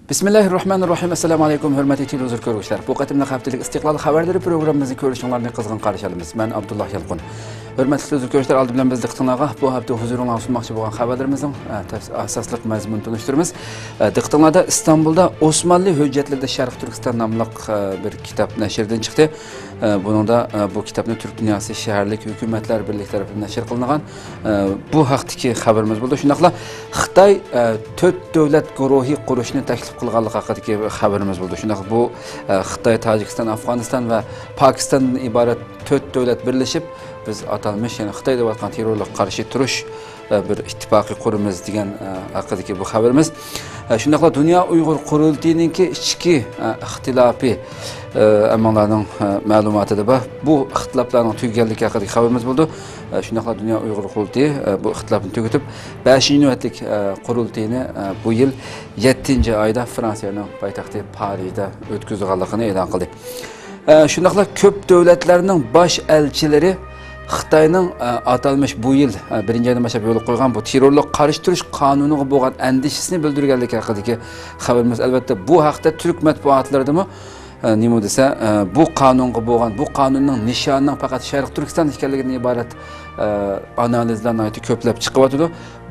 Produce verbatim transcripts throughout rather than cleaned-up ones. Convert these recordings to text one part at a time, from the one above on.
بىسمىللاھىررەھمانىررەھىم. ئەسسالامۇ ئەلەيكۇم، ھۆرمەتلىك تېلېۋىزور كۆرگۈچىلەر. بۇ قېتىملىق ھەپتىلىك ئىستىقلال خەۋەرلىرى پروگراممىمىزنى كۆرۈشۈڭلارنى قىزغىن قارشى ئالىمىز. مەن ئابدۇللا يالقۇن. ھۆرمەتلىك تېلېۋىزور كۆرگۈچىلەر، ئالدى بىلەن بىز دىققىتىڭلارغا بۇ ھەپتە ھۇزۇرۇڭلارغا سۇنماقچى بولغان خەۋەرلىرىمىزنىڭ، ئە، تەس-، ئاساسلىق مەزمۇنىنى تونۇشتۇرىمىز. ئە، دىققىتىڭلاردا ئىستانبۇلدا ئوسمانلى ھۆججەتلىرىدە شەرقىي تۈركىستان ناملىق، ئە، بىر كىتاب نەشردىن چىقتى. ئە، بۇنىڭدا، ئە، بۇ كىتابنى تۈرك دۇنياسى شەھەرلىك ھۆكۈمەتلەر بىرلىكى تەرىپىدىن نەشر قىلىنغان. ئە، بۇ ھەقتىكى خەۋىرىمىز بولدى. شۇنداقلا خىتاي، ئە، تۆت دۆلەت گۇرۇھى قۇرۇشنى تەكلىپ قىلغانلىقى ھەققىدىكى خەۋىرىمىز بولدى. شۇنداقلا بۇ، ئە، خىتاي، تاجىكىستان، ئافغانىستان ۋە پاكىستاندىن ئىبارەت تۆت دۆلەت بىرلىشىپ، بىز ئاتالمىش، يەنى خىتاي دەۋاتقان تېررورلۇققا قارشى تۇرۇش، ئە، بىر ئىتتىپاقى قۇرىمىز دېگەن، ئە، ھەققىدىكى بۇ خەۋىرىمىز. ئە، شۇنداقلا دۇنيا ئۇيغۇر قۇرۇلتىيىنىڭكى ئىچكى، ئە، ئىختىلاپى، ئە، ئەممىڭلارنىڭ، ئە، مەلۇماتىدا بار. بۇ ئىختىلاپلارنىڭ تۈگىگەنلىكى ھەققىدىكى خەۋىرىمىز بولدى. ئە، شۇنداقلا دۇنيا ئۇيغۇر قۇرۇلتىيى، ئە، بۇ ئىختىلاپنى تۈگىتىپ، بەشىنچى نۆۋەتلىك، ئە، قۇرۇلتىيىنى، ئە، بۇ يىل يەتتىنچى ئايدا فرانسىيەنىڭ پايتەختى پارىژدا ئۆتكۈزىدىغانلىقىنى ئېلان قىلدى. ئە، شۇنداقلا كۆپ دۆلەتلەرنىڭ باش ئەلچىلىرى خىتاينىڭ، ئە، ئاتالمىش بۇ يىل، ئە، بىرىنچى ئايدىن باشلاپ يولغا قويغان بۇ تېررورلۇققا قارشى تۇرۇش قانۇنىغا بولغان ئەندىشىسىنى بىلدۈرگەنلىكى ھەققىدىكى خەۋىرىمىز. ئەلۋەتتە، بۇ ھەقتە تۈرك مەتبۇئاتلىرىدىمۇ، ئە، نېمە دېسە، ئە، بۇ قانۇنغا بولغان، بۇ قانۇننىڭ نىشانىنىڭ پەقەت شەرقىي تۈركىستان ئىكەنلىكىدىن ئىبارەت، ئە، ئانالىزلار ناھايىتى كۆپلەپ چىقىۋاتىدۇ.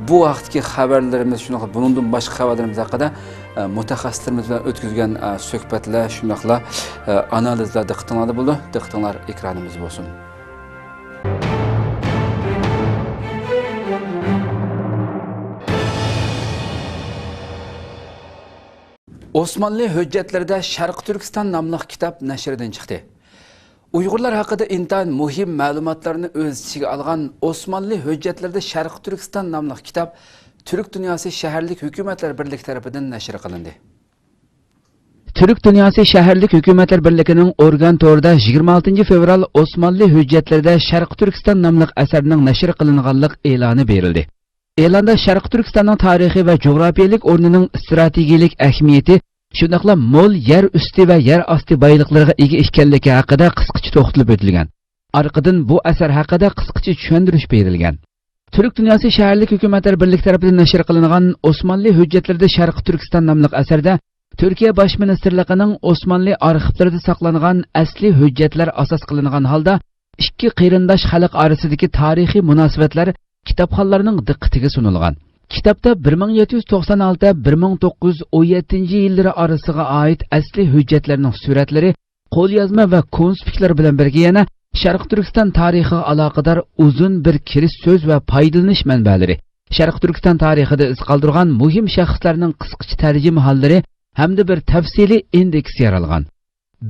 بۇ ھەقتىكى خەۋەرلىرىمىز، شۇنىڭ بۇنىڭدىن باشقا خەۋەرلىرىمىز ھەققىدە، ئە، مۇتەخەسسىسلىرىمىز بىلەن ئۆتكۈزگەن، ئە، سۆھبەتلەر، شۇنداقلا، ئە، ئانالىزلار دىققىتىڭلاردا بولىدۇ. دىققىتىڭلار ئېكرانىمىزدا بولسۇن. ئوسمانلى ھۆججەتلىرىدە شەرقىي تۈركىستان ناملىق كىتاب نەشردىن چىقتى. ئۇيغۇرلار ھەققىدە ئىنتايىن مۇھىم مەلۇماتلارنى ئۆز ئىچىگە ئالغان ئوسمانلى ھۆججەتلىرىدە شەرقىي تۈركىستان ناملىق كىتاب تۈرك دۇنياسى شەھەرلىك ھۆكۈمەتلەر بىرلىكى تەرىپىدىن نەشر قىلىندى. تۈرك دۇنياسى شەھەرلىك ھۆكۈمەتلەر بىرلىكىنىڭ ئورگان تورىدا يىگىرمە ئالتىنچى فېۋرال ئوسمانلى ھۆججەتلىرىدە شەرقىي تۈركىستان ناملىق ئەسەرنىڭ نەشر قىلىنغانلىق ئېلانى بېرىلدى. ئېلاندا شەرقىي تۈركىستاننىڭ تارىخىي ۋە جۇغراپىيەلىك ئورنىنىڭ ئىستراتېگىيەلىك ئەھمىيىتى، شۇنداقلا مول يەر ئۈستى ۋە يەر ئاستى بايلىقلىرىغا ئىگە ئىكەنلىكى ھەققىدە قىسقىچە توختىلىپ ئۆتۈلگەن. ئارقىدىن بۇ ئەسەر ھەققىدە قىسقىچە چۈشەندۈرۈش بېرىلگەن. تۈرك دۇنياسى شەھەرلىك ھۆكۈمەتلەر بىرلىكى تەرىپىدىن نەشر قىلىنغان ئوسمانلى ھۆججەتلىرىدە شەرقىي تۈركىستان ناملىق ئەسەردە تۈركىيە باش مىنىستىرلىقىنىڭ ئوسمانلى ئارخىپلىرىدا ساقلانغان ئەسلىي ھۆججەتلەر ئاساس قىلىنغان ھالدا ئىككى قېرىنداش خەلق ئارىسىدىكى تارىخىي مۇناسىۋەتلەر كىتابخانلارنىڭ دىققىتىگە سۇنۇلغان. كىتابتا بىر مىڭ يەتتە يۈز توقسان ئالتە، بىر مىڭ توققۇز يۈز ئون يەتتىنچى يىللىرى ئارىسىغا ئائىت ئەسلىي ھۆججەتلەرنىڭ سۈرەتلىرى، قوليازما ۋە كونسپىكلار بىلەن بىرگە يەنە شەرقىي تۈركىستان تارىخىغا ئالاقىدار ئۇزۇن بىر كىرىش سۆز ۋە پايدىلىنىش مەنبەلىرى، شەرقىي تۈركىستان تارىخىدا ئىز قالدۇرغان مۇھىم شەخسلەرنىڭ قىسقىچە تەرجىمىھاللىرى ھەمدە بىر تەپسىلىي ئىندېكس يارالغان.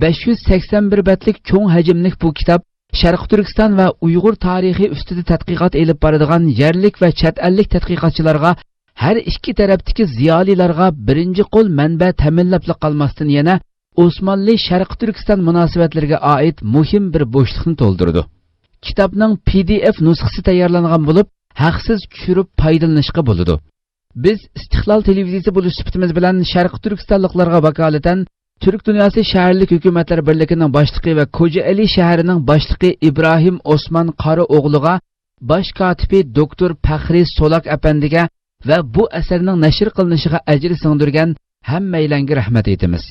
بەش يۈز سەكسەن بىر بەتلىك چوڭ ھەجىملىك بۇ كىتاب شەرقىي تۈركىستان ۋە ئۇيغۇر تارىخى ئۈستىدە تەتقىقات ئېلىپ بارىدىغان يەرلىك ۋە چەت ئەللىك تەتقىقاتچىلارغا، ھەر ئىككى تەرەپتىكى زىيالىيلارغا بىرىنچى قول مەنبە تەمىنلەپلا قالماستىن، يەنە ئوسمانلى شەرقىي تۈركىستان مۇناسىۋەتلىرىگە ئائىت مۇھىم بىر بوشلۇقنى تولدۇرىدۇ. كىتابنىڭ پى دى ئېف نۇسخىسى تەييارلانغان بولۇپ، ھەقسىز چۈشۈرۈپ پايدىلىنىشقا بولىدۇ. بىز ئىستىقلال تېلېۋىزىيىسى بولۇش سۈپىتىمىز بىلەن شەرقىي تۈركىستانلىقلارغا ۋاكالىتەن تۈرك دۇنياسى شەھەرلىك ھۆكۈمەتلەر بىرلىكىنىڭ باشلىقى ۋە كوجائېلى شەھىرىنىڭ باشلىقى ئىبراھىم ئوسمان قاراوغلۇغا، باش كاتىپى دوكتور پەخرى سولاك ئەپەندىگە ۋە بۇ ئەسەرنىڭ نەشر قىلىنىشىغا ئەجىر سىڭدۈرگەن ھەممەيلەنگە رەھمەت ئېيتىمىز.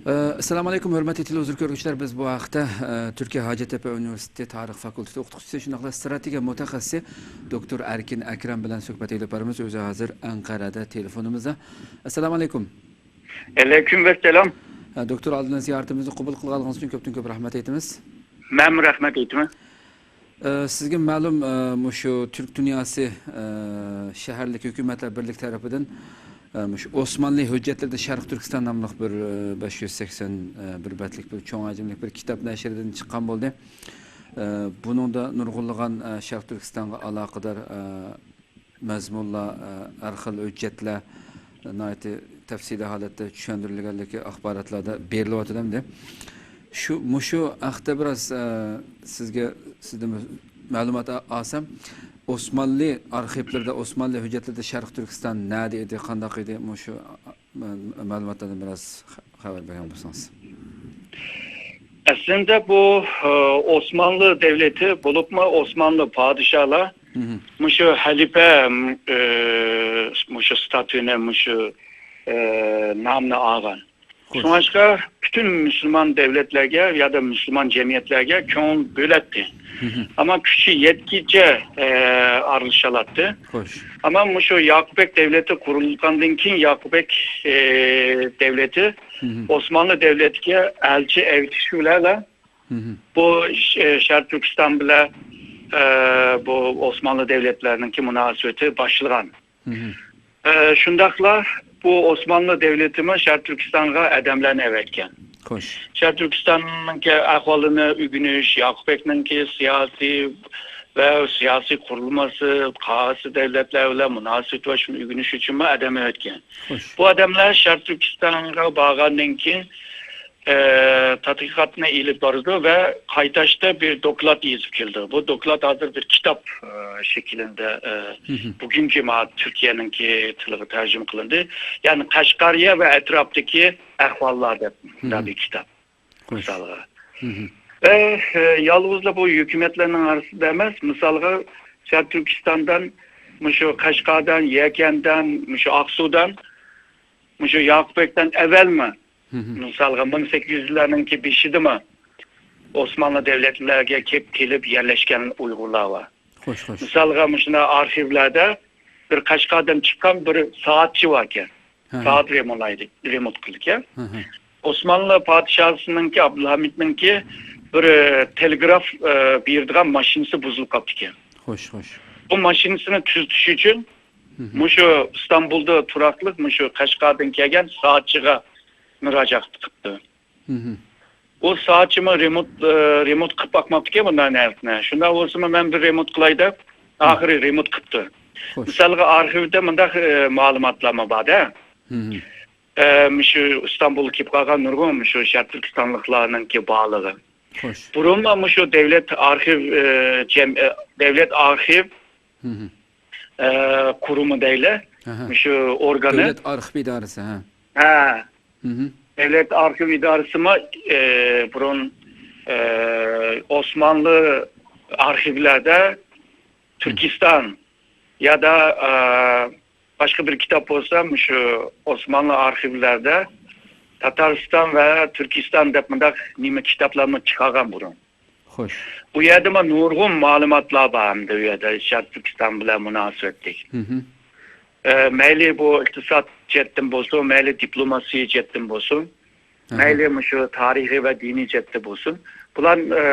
ئە، ئەسسالامۇ ئەلەيكۇم، ھۆرمەتلىك تېلېۋىزور كۆرگۈچىلەر، بىز بۇ ھەقتە، ئە، تۈركىيە ھاجەتتەپە ئۇنىۋېرسىتېتى تارىخ فاكۇلتېتى ئوقۇتقۇچىسى، شۇنداقلا ئىستراتېگىيە مۇتەخەسسىسى دوكتور ئەركىن ئەكرەم بىلەن سۆھبەت ئېلىپ بارىمىز. ئۆزى ھازىر ئەنقەرەدە تېلېفونىمىزدا. ئەسسالامۇ ئەلەيكۇم. ئەلەيكۇم ئەسسالام. ئە، دوكتور، ئالدىن زىيارىتىمىزنى قوبۇل قىلغانلىقىڭىز ئۈچۈن كۆپتىن كۆپ رەھمەت ئېيتىمىز. مەنمۇ رەھمەت ئېيتىمەن. ئە، سىزگە مەلۇم، ئە، مۇشۇ تۈرك دۇنياسى، ئە، شەھەرلىك ھۆكۈمەتلەر بىرلىكى تەرىپىدىن، ئە، مۇشۇ ئوسمانلى ھۆججەتلىرىدە شەرقىي تۈركىستان ناملىق بىر، ئە، بەش يۈز سەكسەن بىر بەتلىك بىر چوڭ ھەجىملىك بىر كىتاب نەشردىن چىققان بولدى. ئە، بۇنىڭدا نۇرغۇنلىغان، ئە، شەرقىي تۈركىستانغا ئالاقىدار، ئە، مەزمۇنلار، ئە، ھەر خىل ھۆججەتلەر ناھايىتى تەپسىلىي ھالەتتە چۈشەندۈرۈلگەنلىكى ئاخباراتلاردا بېرىلىۋاتىدۇ ئەمدى. شۇ، مۇشۇ ھەقتە بىراز، ئە، سىزگە، سىزدىن بىر مەلۇمات ئا-، ئالسام، ئوسمانلى ئارخىپلىرىدا، ئوسمانلى ھۆججەتلىرىدە شەرقىي تۈركىستان نەدە ئىدى، قانداق ئىدى، مۇشۇ، ئە، مە-، مەلۇماتلاردىن بىراز خە-، خەۋەر بەرگەن بولسىڭىز. ئەسلىندە بۇ، ئە، ئوسمانلى دەۋلىتى بولۇپمۇ ئوسمانلى پادىشاھلار مۇشۇ خەلىپە، ئە، شۇ ستاتۇنى، مۇشۇ، ئە، نامنى ئالغان. خوش. شۇڭلاشقا پۈتۈن مۇسۇلمان دۆلەتلەرگە يا دا مۇسۇلمان جەمئىيەتلەرگە كۆڭۈل بۆلەتتى. مھم. ئەمما كۈچى يەتكىچە، ئە، ئارىلىشالاتتى. خوش. ئەمما مۇشۇ ياقۇپبەگ دۆلىتى قۇرۇلغاندىن كېيىن ياقۇپبەگ، ئە، دۆلىتى مھم. ئوسمانلى دۆلىتىگە ئەلچى ئەۋېتىش بىلەنلا مھم. بۇ ش-، شەرقىي تۈركىستان بىلەن، ئە، بۇ ئوسمانلى دۆلەتلەرنىڭكى مۇناسىۋىتى باشلىغان. مھم. ئە، شۇنداقلا بۇ ئوسمانلى دۆلىتىمۇ شەرقىي تۈركىستانغا ئادەملەرنى ئەۋەتكەن. خوش. شەرقىي تۈركىستاننىڭكى ئەھۋالىنى ئۆگىنىش، ياقۇپبەگنىڭكى سىياسىي ۋە سىياسىي قۇرۇلمىسى، قايسى دۆلەتلەر بىلەن مۇناسىۋىتى بار، شۇنى ئۆگىنىش ئۈچۈنمۇ ئادەم ئەۋەتكەن. خوش. بۇ ئادەملەر شەرقىي تۈركىستانغا بارغاندىن كېيىن، ئە، تەتقىقاتنى ئېلىپ بارىدۇ ۋە قايتاشتا بىر دوكلات يېزىپ كېلىدۇ. بۇ دوكلات ھازىر بىر كىتاب، ئە، شەكلىندە، ئە، مھم. بۈگۈنكى ما تۈركىيەنىڭكى تىلىغا تەرجىمە قىلىندى. يەنى قەشقەرىيە ۋە ئەتراپتىكى ئەھۋاللار دەپ مھم. بىر كىتاب، خوش. مىسالغا. مھم. ئە، ئە، يالغۇزلا بۇ ھۆكۈمەتلەرنىڭ ئارىسىدا ئەمەس، مىسالغا شەرقىي تۈركىستاندىن، مۇشۇ قەشقەردىن، يەكەندىن، مۇشۇ ئاقسۇدىن، مۇشۇ ياقۇپبەگدىن ئەۋەلمۇ مھم. مىسالغا، مىڭ سەككىز يۈزلەرنىڭكى بېشىدىمۇ ئوسمانلى دۆلەتلەرگە كېلىپ، كېلىپ يەرلەشكەن ئۇيغۇرلار بار. خوش، خوش. مىسالغا، مۇشۇنداق ئارخىۋلاردا بىر قەشقەردىن چىققان بىر سائەتچى باركەن. ھە، ھە. سائەت رېمونتلايدۇ، رېمونت قىلىدىكەن. ھە، ھە. ئوسمانلى پادىشاھسىنىڭكى، ئابدۇلھەمىدنىڭكى بىر، ئە، تېلېگراف، ئە، بېرىدىغان ماشىنىسى بۇزۇلۇپ قاپتىكەن. خوش، خوش. بۇ ماشىنىسىنى تۈزىتىش ئۈچۈن مھم. مۇشۇ ئىستانبۇلدا تۇراقلىق، مۇشۇ قەشقەردىن كەلگەن سائەتچىگە مۇراجىئەت قىپتۇ. مھم. ئۇ سائەتچىمۇ رېمونت، ئە، رېمونت قىلىپ باقماپتىكەن بۇنداق نەرسىنى. شۇنداق بولسىمۇ مەن بىر رېمونت قىلاي دەپ، مھم. ئاخىرى رېمونت قىپتۇ. خوش. مىسالغا، ئارخىۋدا مۇنداق، ئە، مەلۇماتلارمۇ بار-دە. مھم. ئە، مۇشۇ ئىستانبۇلغا كېلىپ قالغان نۇرغۇن مۇشۇ شەرقىي تۈركىستانلىقلارنىڭكى بارلىقى. خوش. بۇرۇنلا مۇشۇ دۆلەت ئارخىۋ، ئە، جەم-، ئە، دۆلەت ئارخىۋ مھم. ئە، قۇرۇمى دەيلى، ئەھە. مۇشۇ ئورگانى. دۆلەت ئارخىپ ئىدارىسى، ھە. ھە. مھم. دۆلەت ئارخىپ ئىدارىسىمۇ، ئە، بۇرۇن، ئە، ئوسمانلى ئارخىۋلاردا مھم. تۈركىستان يا دا، ئە، باشقا بىر كىتاب بولسا، مۇشۇ ئوسمانلى ئارخىۋلاردا تاتارىستان ۋە تۈركىستان دەپ مۇنداق نېمە كىتابلارمۇ چىقارغان بۇرۇن. خوش. بۇ يەردىمۇ نۇرغۇن مەلۇماتلار بار ئەمدى ئۇ يەردە شەرقىي تۈركىستان بىلەن مۇناسىۋەتلىك. مھم. ئە، مەيلى بۇ ئىقتىساد جەھەتتىن بولسۇن، مەيلى دىپلوماسىيە جەھەتتىن بولسۇن، ئەھە. مەيلى مۇشۇ تارىخىي ۋە دىنىي جەھەتتە بولسۇن. بۇلار، ئە،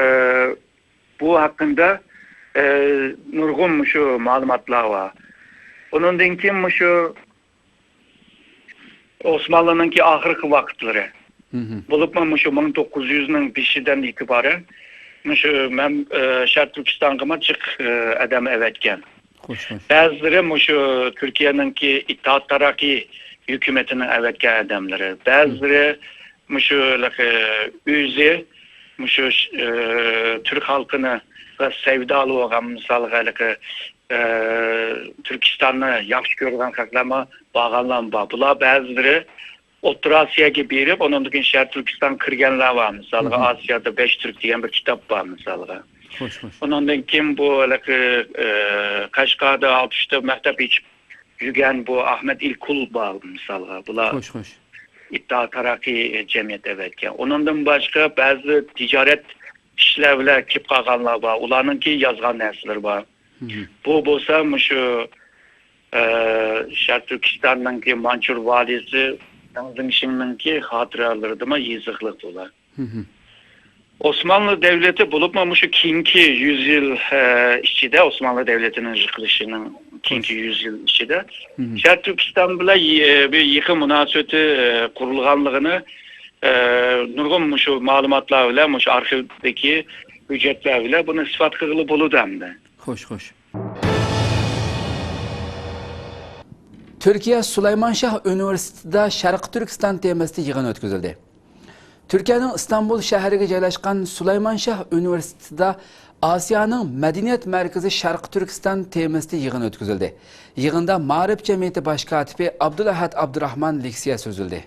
بۇ ھەققىدە، ئە، نۇرغۇن مۇشۇ مەلۇماتلار بار. ئۇنىڭدىن كېيىن مۇشۇ ئوسمانلىنىڭكى ئاخىرقى ۋاقىتلىرى. مھم. بولۇپمۇ مۇشۇ مىڭ توققۇز يۈزنىڭ بېشىدىن ئېتىبارەن مۇشۇ مەن، ئە، شەرقىي تۈركىستانغىمۇ جىق، ئە، ئادەم ئەۋەتكەن. خوش، خوش. بەزىلىرى مۇشۇ تۈركىيەنىڭكى ئىتتىھاد تەرەققىي ھۆكۈمىتىنىڭ ئەۋەتكەن ئادەملىرى. بەزىلىرى مھم. مۇشۇ، ئە، ئۆزى مۇشۇ، ئە، تۈرك خەلقىنى ۋە سەۋدالى بولغان، مىسالغا، ھېلىقى، ئە، تۈركىستاننى ياخشى كۆرىدىغان خەقلەرمۇ بارغانلارمۇ بار. بۇلار بەزىلىرى ئوتتۇرا ئاسىياغا بېرىپ، ئۇنىڭدىن كېيىن شەرقىي تۈركىستانغا كىرگەنلەر بار، مىسالغا، مھم. ئاسىيادا بەش تۈرك دېگەن بىر كىتاب بار، مىسالغا. خوش، خوش. ئۇنىڭدىن كېيىن بۇ ھېلىقى، ئە، قەشقەردە ئالتە ئۈچتە مەكتەپ ئېچىپ يۈرگەن بۇ ئەخمەت ئىلكۇل بار، مىسالغا. بۇلار خوش، خوش. ئىتتىھاد تەرەققىي جەمئىيەت ئەۋەتكەن. ئۇنىڭدىن باشقا بەزى تىجارەت ئىشلار بىلەن كېلىپ قالغانلار بار. ئۇلارنىڭكى يازغان نەرسىلىرى بار. مھم. بۇ بولسا مۇشۇ، ئە، شەرقىي تۈركىستاننىڭكى مانچۇر ۋالىسى جاڭ زېڭشىڭنىڭكى خاتىرىلىرىدىمۇ يېزىقلىق بۇلار. مھم. ئوسمانلى دەۋلىتى بولۇپمۇ مۇشۇ كېيىنكى يۈز يىل، ئە، ئىچىدە، ئوسمانلى دەۋلىتىنىڭ يىقىلىشىنىڭ كېيىنكى خوش. يۈز يىل ئىچىدە مھم. شەرقىي تۈركىستان بىلەن يې-، بىر يېقىن مۇناسىۋىتى، ئە، قۇرۇلغانلىقىنى، ئە، نۇرغۇن مۇشۇ مەلۇماتلار بىلەن، مۇشۇ ئارخىۋدىكى ھۆججەتلەر بىلەن بۇنى ئىسپات قىلغىلى بولىدۇ ئەمدى. خوش، خوش. تۈركىيە سۇلايمان شاھ ئۇنىۋېرسىتېتىدا شەرقىي تۈركىستان تېمىسىدا يىغىن ئۆتكۈزۈلدى. تۈركىيەنىڭ ئىستانبۇل شەھىرىگە جايلاشقان سۇلايمان شاھ ئۇنىۋېرسىتېتىدا ئاسىيانىڭ مەدەنىيەت مەركىزى شەرقىي تۈركىستان تېمىسىدا يىغىن ئۆتكۈزۈلدى. يىغىندا مائارىپ جەمئىيىتى باش كاتىپى ئابدۇلئەھەد ئابدۇراخمان لېكسىيە سۆزلىدى.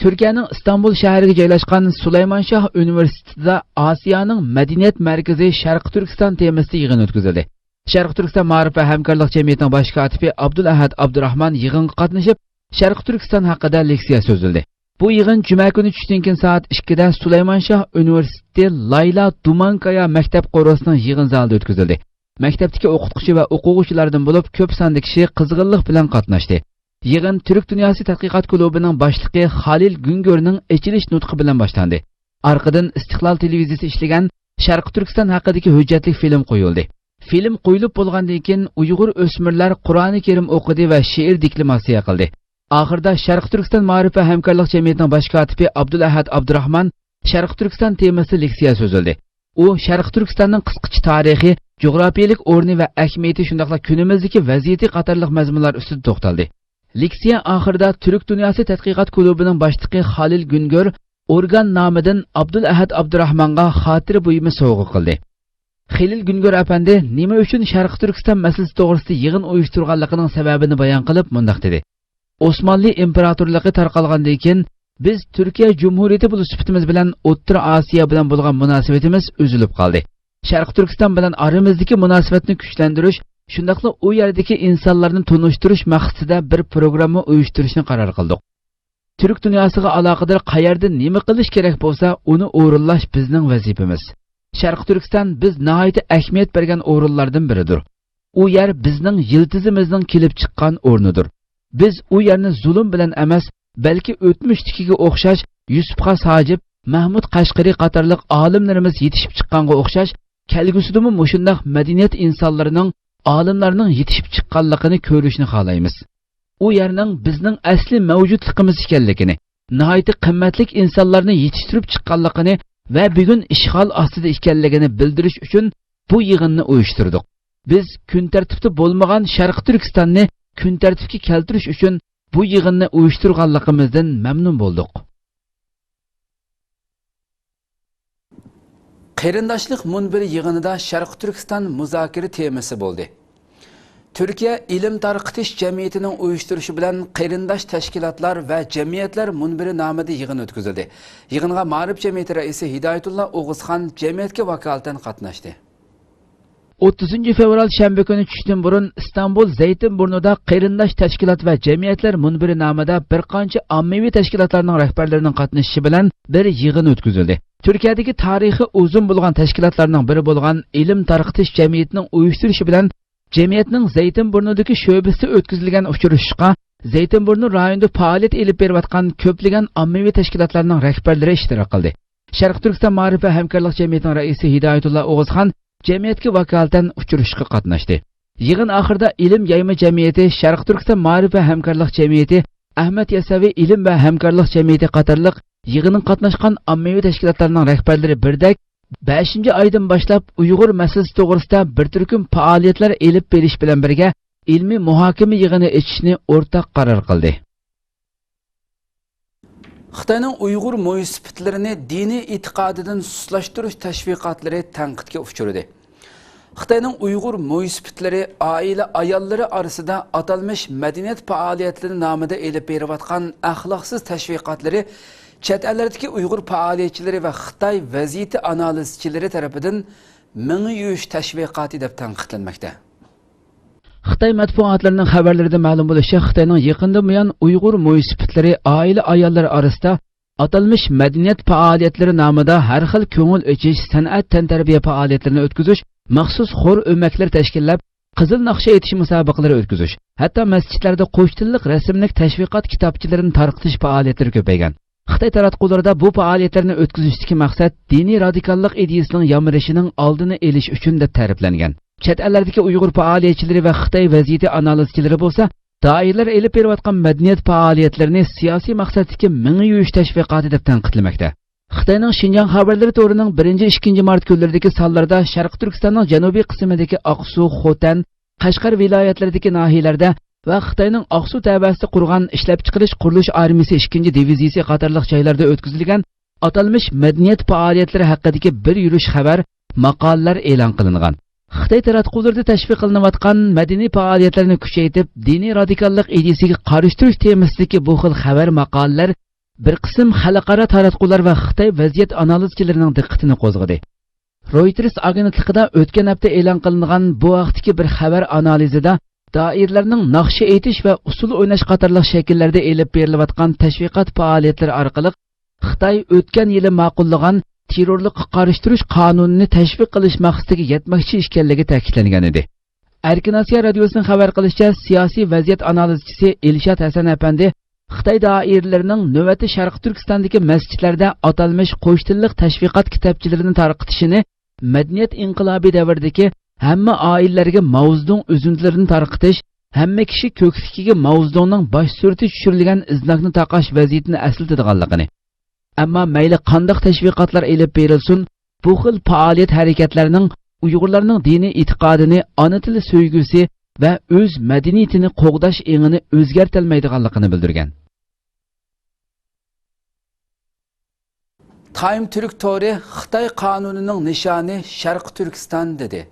تۈركىيەنىڭ ئىستانبۇل شەھىرىگە جايلاشقان سۇلايمان شاھ ئۇنىۋېرسىتېتىدا ئاسىيانىڭ مەدەنىيەت مەركىزى شەرقىي تۈركىستان تېمىسىدا يىغىن ئۆتكۈزۈلدى. شەرقىي تۈركىستان مائارىپ ۋە ھەمكارلىق جەمئىيىتىنىڭ باش كاتىپى ئابدۇلئەھەد ئابدۇراخمان يىغىنغا قاتنىشىپ، شەرقىي تۈركىستان ھەققىدە لېكسىيە سۆزلىدى. بۇ يىغىن جۈمە كۈنى چۈشتىن كېيىن سائەت ئىككىدە سۇلايمانشاھ ئۇنىۋېرسىتېتى لايلا دومانكايا مەكتەپ قورۇسىنىڭ يىغىن زالىدا ئۆتكۈزۈلدى. مەكتەپتىكى ئوقۇتقۇچى ۋە ئوقۇغۇچىلاردىن بولۇپ كۆپ ساندا كىشى قىزغىنلىق بىلەن قاتناشتى. يىغىن تۈرك دۇنياسى تەتقىقات كۇلۇبىنىڭ باشلىقى خالىل گۈنگۆرنىڭ ئېچىلىش نۇتقى بىلەن باشلاندى. ئارقىدىن ئىستىقلال تېلېۋىزىيىسى ئىشلىگەن شەرقىي تۈركىستان ھەققىدىكى ھۆججەتلىك فىلىم قويۇلدى. فىلىم قويۇلۇپ بولغاندىن كېيىن، ئۇيغۇر ئۆسمۈرلەر قۇرئانى كەرىم ئوقۇدى ۋە شېئىر دېكلاماتسىيە قىلدى. ئاخىرىدا شەرقىي تۈركىستان مائارىپ ۋە ھەمكارلىق جەمئىيىتىنىڭ باش كاتىپى ئابدۇلئەھەد ئابدۇراخمان شەرقىي تۈركىستان تېمىسىدا لېكسىيە سۆزلىدى. ئۇ شەرقىي تۈركىستاننىڭ قىسقىچە تارىخى، جۇغراپىيەلىك ئورنى ۋە ئەھمىيىتى، شۇنداقلا كۈنىمىزدىكى ۋەزىيىتى قاتارلىق مەزمۇنلار ئۈستىدە توختالدى. لېكسىيە ئاخىرىدا تۈرك دۇنياسى تەتقىقات كۇلۇبىنىڭ باشلىقى خالىل گۈنگۆر ئورگان نامىدىن ئابدۇلئەھەد ئابدۇراخمانغا خاتىرە بۇيۇمى سوۋغا قىلدى. خېلىل گۈنگۆر ئەپەندى نېمە ئۈچۈن شەرقىي تۈركىستان مەسىلىسى توغرىسىدا يىغىن ئۇيۇشتۇرغانلىقىنىڭ سەۋەبىنى بايان قىلىپ مۇنداق دېدى: ئوسمانلى ئىمپېراتورلۇقى تارقالغاندىن كېيىن، بىز تۈركىيە جۇمھۇرىيىتى بولۇش سۈپىتىمىز بىلەن ئوتتۇرا ئاسىيا بىلەن بولغان مۇناسىۋىتىمىز ئۈزۈلۈپ قالدى. شەرقىي تۈركىستان بىلەن ئارىمىزدىكى مۇناسىۋەتنى كۈچلەندۈرۈش، شۇنداقلا ئۇ يەردىكى ئىنسانلارنى تونۇشتۇرۇش مەقسىتىدە بىر پروگرامما ئۇيۇشتۇرۇشنى قارار قىلدۇق. تۈرك دۇنياسىغا ئالاقىدار قەيەردە نېمە قىلىش كېرەك بولسا، ئۇنى ئورۇنلاش بىزنىڭ ۋەزىپىمىز. شەرقىي تۈركىستان بىز ناھايىتى ئەھمىيەت بەرگەن ئورۇنلاردىن بىرىدۇر. ئۇ يەر بىزنىڭ يىلتىزىمىزنىڭ كېلىپ چىققان ئورنىدۇر. بىز ئۇ يەرنى زۇلۇم بىلەن ئەمەس، بەلكى ئۆتمۈشتىكىگە ئوخشاش يۈسۈپ خاس ھاجىپ، مەھمۇد قەشقىرى قاتارلىق ئالىملىرىمىز يېتىشىپ چىققانغا ئوخشاش، كەلگۈسىدىمۇ مۇشۇنداق مەدەنىيەت ئىنسانلىرىنىڭ، ئالىملارنىڭ يېتىشىپ چىققانلىقىنى كۆرۈشنى خالايمىز. ئۇ يەرنىڭ بىزنىڭ ئەسلى مەۋجۇتلۇقىمىز ئىكەنلىكىنى، ناھايىتى قىممەتلىك ئىنسانلارنى يېتىشتۈرۈپ چىققانلىقىنى ۋە بۈگۈن ئىشغال ئاستىدا ئىكەنلىكىنى بىلدۈرۈش ئۈچۈن بۇ يىغىننى ئۇيۇشتۇردۇق. بىز كۈن تەرتىپتە بولمىغان شەرقىي تۈركىستاننى كۈن تەرتىپكە كەلتۈرۈش ئۈچۈن بۇ يىغىننى ئۇيۇشتۇرغانلىقىمىزدىن مەمنۇن بولدۇق. قېرىنداشلىق مۇنبىرى يىغىنىدا شەرقىي تۈركىستان مۇزاكىرە تېمىسى بولدى. تۈركىيە ئىلىم تارقىتىش جەمئىيىتىنىڭ ئۇيۇشتۇرۇشى بىلەن قېرىنداش تەشكىلاتلار ۋە جەمئىيەتلەر مۇنبىرى نامىدا يىغىن ئۆتكۈزۈلدى. يىغىنغا مائارىپ جەمئىيىتى رەئىسى ھىدايەتۇللا ئوغۇزخان جەمئىيەتكە ۋاكالىتەن قاتناشتى. ئوتتۇزىنچى فېۋرال شەنبە كۈنى چۈشتىن بۇرۇن ئىستانبۇل زەيتىنبۇرنۇدا قېرىنداش تەشكىلات ۋە جەمئىيەتلەر مۇنبىرى نامىدا بىر قانچە ئاممىۋى تەشكىلاتلارنىڭ رەھبەرلىرىنىڭ قاتنىشىشى بىلەن بىر يىغىن ئۆتكۈزۈلدى. تۈركىيەدىكى تارىخى ئۇزۇن بولغان تەشكىلاتلارنىڭ بىرى بولغان ئىلىم تارقىتىش جەمئىيىتىنىڭ ئۇيۇشتۇرۇشى بىلەن جەمئىيەتنىڭ زەيتىنبۇرنۇدىكى شۆبىسىدە ئۆتكۈزۈلگەن ئۇچرىشىشقا زەيتىنبۇرنۇ رايونىدا پائالىيەت ئېلىپ بېرىۋاتقان كۆپلىگەن ئاممىۋى تەشكىلاتلارنىڭ رەھبەرلىرى ئىشتىراك قىلدى. شەرقىي تۈركىستان مائارىپ ۋە ھەمكارلىق جەمئىيىتىنىڭ رەئىسى ھىدايەتۇللا ئوغۇزخان جەمئىيەتكە ۋاكالىتەن ئۇچرىشىشقا قاتناشتى. يىغىن ئاخىرىدا ئىلىم يايما جەمئىيىتى، شەرقىي تۈركىستان مائارىپ ۋە ھەمكارلىق جەمئىيىتى، ئەھمەد ياساۋى ئىلىم ۋە ھەمكارلىق جەمئىيىتى قاتارلىق يىغىنغا قاتناشقان ئاممىۋى تەشكىلاتلارنىڭ رەھبەرلىرى بىردەك بەشىنچى ئايدىن باشلاپ ئۇيغۇر مەسىلىسى توغرىسىدا بىر تۈركۈم پائالىيەتلەر ئېلىپ بېرىش بىلەن بىرگە ئىلمىي مۇھاكىمە يىغىنى ئېچىشنى ئورتاق قارار قىلدى. خىتاينىڭ ئۇيغۇر مويسىپىتلىرىنى دىنىي ئېتىقادىدىن سۇسلاشتۇرۇش تەشۋىقاتلىرى تەنقىدكە ئۇچرىدى. خىتاينىڭ ئۇيغۇر مويسىپىتلىرى ئائىلە ئاياللىرى ئارىسىدا ئاتالمىش مەدەنىيەت پائالىيەتلىرى نامىدا ئېلىپ بېرىۋاتقان ئەخلاقسىز تەشۋىقاتلىرى چەت ئەللەردىكى ئۇيغۇر پائالىيەتچىلىرى ۋە خىتاي ۋەزىيىتى ئانالىزچىلىرى تەرىپىدىن مېڭە يۇيۇش تەشۋىقاتى دەپ تەنقىدلەنمەكتە. خىتاي مەتبۇئاتلىرىنىڭ خەۋەرلىرىدە مەلۇم بولۇشىچە، خىتاينىڭ يېقىندىن بۇيان ئۇيغۇر مويسىپىتلىرى ئائىلە ئاياللىرى ئارىسىدا ئاتالمىش مەدەنىيەت پائالىيەتلىرى نامىدا ھەر خىل كۆڭۈل ئېچىش، سەنئەت، تەنتەربىيە پائالىيەتلىرىنى ئۆتكۈزۈش، مەخسۇس خور ئۆمەكلىرى تەشكىللەپ، قىزىل ناخشا ئېيتىش مۇسابىقىلىرى ئۆتكۈزۈش، ھەتتا مەسچىتلەردە قوش تىللىق رەسىملىك تەشۋىقات كىتابچىلىرىنى تارقىتىش پائالىيەتلىرى كۆپەيگەن. خىتاي تاراتقۇلىرىدا بۇ پائالىيەتلەرنى ئۆتكۈزۈشتىكى مەقسەت دىنىي رادىكاللىق ئىدىيىسىنىڭ يامرىشىنىڭ ئالدىنى ئېلىش ئۈچۈن دەپ تەرىپلەنگەن. چەت ئەللەردىكى ئۇيغۇر پائالىيەتچىلىرى ۋە خىتاي ۋەزىيىتى ئانالىزچىلىرى بولسا، دائىرىلەر ئېلىپ بېرىۋاتقان مەدەنىيەت پائالىيەتلىرىنى سىياسىي مەقسەتتىكى مېڭە يۇيۇش تەشۋىقاتى دەپ تەنقىدلىمەكتە. خىتاينىڭ شىنجاڭ خەۋەرلىرى تورىنىڭ بىرىنچى، ئىككىنچى مارت كۈنلىرىدىكى سانلىرىدا شەرقىي تۈركىستاننىڭ جەنۇبىي قىسمىدىكى ئاقسۇ، خوتەن، قەشقەر ۋىلايەتلىرىدىكى ناھىيەلەردە ۋە خىتاينىڭ ئاقسۇ تەۋەسىدە قۇرغان ئىشلەپچىقىرىش قۇرۇلۇش ئارمىيىسى ئىككىنچى دىۋىزىيىسى قاتارلىق جايلاردا ئۆتكۈزۈلگەن ئاتالمىش مەدەنىيەت پائالىيەتلىرى ھەققىدىكى بىر يۈرۈش خەۋەر، ماقالىلەر ئېلان قىلىنغان. خىتاي تاراتقۇلىرىدا تەشۋىق قىلىنىۋاتقان مەدەنىي پائالىيەتلەرنى كۈچەيتىپ، دىنىي رادىكاللىق ئىدىيىسىگە قارشى تۇرۇش تېمىسىدىكى بۇ خىل خەۋەر، ماقالىلەر بىر قىسىم خەلقئارا تاراتقۇلار ۋە خىتاي ۋەزىيەت ئانالىزچىلىرىنىڭ دىققىتىنى قوزغىدى. رويتېرس ئاگېنتلىقىدا ئۆتكەن ھەپتە ئېلان قىلىنغان بۇ ھەقتىكى بىر خەۋەر ئانالىزىدا دائىرىلەرنىڭ ناخشا ئېيتىش ۋە ئۇسسۇل ئويناش قاتارلىق شەكىللەردە ئېلىپ بېرىلىۋاتقان تەشۋىقات پائالىيەتلىرى ئارقىلىق خىتاي ئۆتكەن يىلى ماقۇللىغان تېررورلۇققا قارشى تۇرۇش قانۇنىنى تەشۋىق قىلىش مەقسىتىگە يەتمەكچى ئىكەنلىكى تەكىتلەنگەن ئىدى. ئەركىن ئاسىيا رادىيوسىنىڭ خەۋەر قىلىشىچە، سىياسىي ۋەزىيەت ئانالىزچىسى ئىلشات ھەسەن ئەپەندى خىتاي دائىرىلىرىنىڭ نۆۋەتتە شەرقىي تۈركىستاندىكى مەسچىتلەردە ئاتالمىش قوش تىللىق تەشۋىقات كىتابچىلىرىنى تارقىتىشىنى مەدەنىيەت ئىنقىلابى دەۋرىدىكى ھەممە ئائىلىلەرگە ماۋزېدۇڭ ئۈزۈندىلىرىنى تارقىتىش، ھەممە كىشى كۆكرىكىگە ماۋزېدۇڭنىڭ باش سۈرىتى چۈشۈرۈلگەن ئىزناكنى تاقاش ۋەزىيىتىنى ئەسلىتىدىغانلىقىنى، ئەمما مەيلى قانداق تەشۋىقاتلار ئېلىپ بېرىلسۇن، بۇ خىل پائالىيەت ھەرىكەتلەرنىڭ ئۇيغۇرلارنىڭ دىنىي ئېتىقادىنى، ئانا تىل سۆيگۈسى ۋە ئۆز مەدەنىيىتىنى قوغداش ئېڭىنى ئۆزگەرتەلمەيدىغانلىقىنى بىلدۈرگەن. تايم تۈرك تورى خىتاي قانۇنىنىڭ نىشانى شەرقىي تۈركىستان دېدى.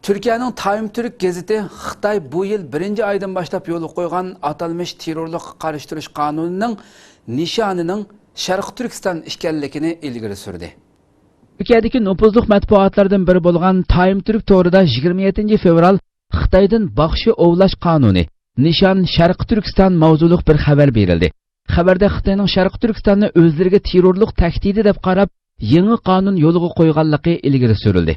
تۈركىيەنىڭ تايم تۈرك گېزىتى خىتاي بۇ يىل بىرىنچى ئايدىن باشلاپ يولغا قويغان ئاتالمىش تېررورلۇققا قارشى تۇرۇش قانۇنىنىڭ نىشانىنىڭ شەرقىي تۈركىستان ئىكەنلىكىنى ئىلگىرى سۈردى. تۈركىيەدىكى نوپۇزلۇق مەتبۇئاتلاردىن بىرى بولغان تايم تۈرك تورىدا يىگىرمە يەتتىنچى فېۋرال خىتايدىن باخشى ئوۋلاش قانۇنى، نىشان شەرقىي تۈركىستان ماۋزۇلۇق بىر خەۋەر بېرىلدى. خەۋەردە خىتاينىڭ شەرقىي تۈركىستاننى ئۆزلىرىگە تېررورلۇق تەھدىتى دەپ قاراپ، يېڭى قانۇن يولغا قويغانلىقى ئىلگىرى سۈرۈلدى.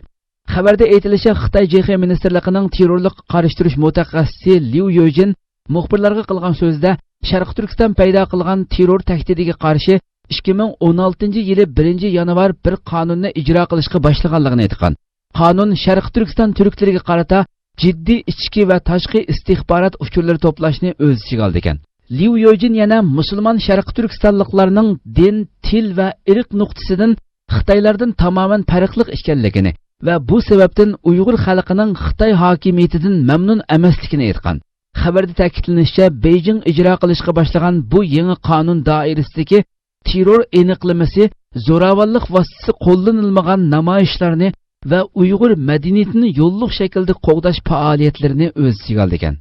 خەۋەردە ئېيتىلىشىچە، خىتاي جې خې مىنىستىرلىقىنىڭ تېررورلۇققا قارشى تۇرۇش مۇتەخەسسىسى ليۇ يۆجىن مۇخبىرلارغا قىلغان سۆزىدە، شەرقىي تۈركىستان پەيدا قىلغان تېررور تەھدىتىگە قارشى ئىككى مىڭ ئون ئالتىنچى يىلى بىرىنچى يانۋار بىر قانۇننى ئىجرا قىلىشقا باشلىغانلىقىنى ئېيتقان. قانۇن شەرقىي تۈركىستان تۈركلىرىگە قارىتا جىددىي ئىچكى ۋە تاشقى ئىستىخبارات ئۇچۇرلىرى توپلاشنى ئۆز ئىچىگە ئالىدىكەن. ليۇ يۆجىن يەنە مۇسۇلمان شەرقىي تۈركىستانلىقلارنىڭ دىن، تىل ۋە ئىرق نۇقتىسىدىن خىتايلاردىن تامامەن پەرقلىق ئىكەنلىكىنى ۋە بۇ سەۋەبتىن ئۇيغۇر خەلقىنىڭ خىتاي ھاكىمىيىتىدىن مەمنۇن ئەمەسلىكىنى ئېيتقان. خەۋەردە تەكىتلىنىشىچە، بېيجىڭ ئىجرا قىلىشقا باشلىغان بۇ يېڭى قانۇن دائىرىسىدىكى تېررور ئېنىقلىمىسى زوراۋانلىق ۋاسىتىسى قوللىنىلمىغان نامايىشلارنى ۋە ئۇيغۇر مەدەنىيىتىنى يوللۇق شەكىلدە قوغداش پائالىيەتلىرىنى ئۆز ئىچىگە ئالىدىكەن.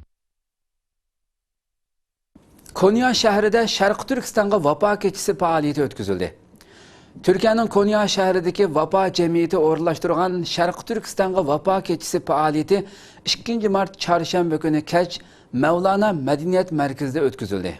كونيا شەھىرىدە شەرقىي تۈركىستانغا ۋاپا كېچىسى پائالىيىتى ئۆتكۈزۈلدى. تۈركىيەنىڭ كونيا شەھىرىدىكى ۋاپا جەمئىيىتى ئورۇنلاشتۇرغان شەرقىي تۈركىستانغا ۋاپا كېچىسى پائالىيىتى ئىككىنچى مارت چارشەنبە كۈنى كەچ مەۋلانا مەدەنىيەت مەركىزىدە ئۆتكۈزۈلدى.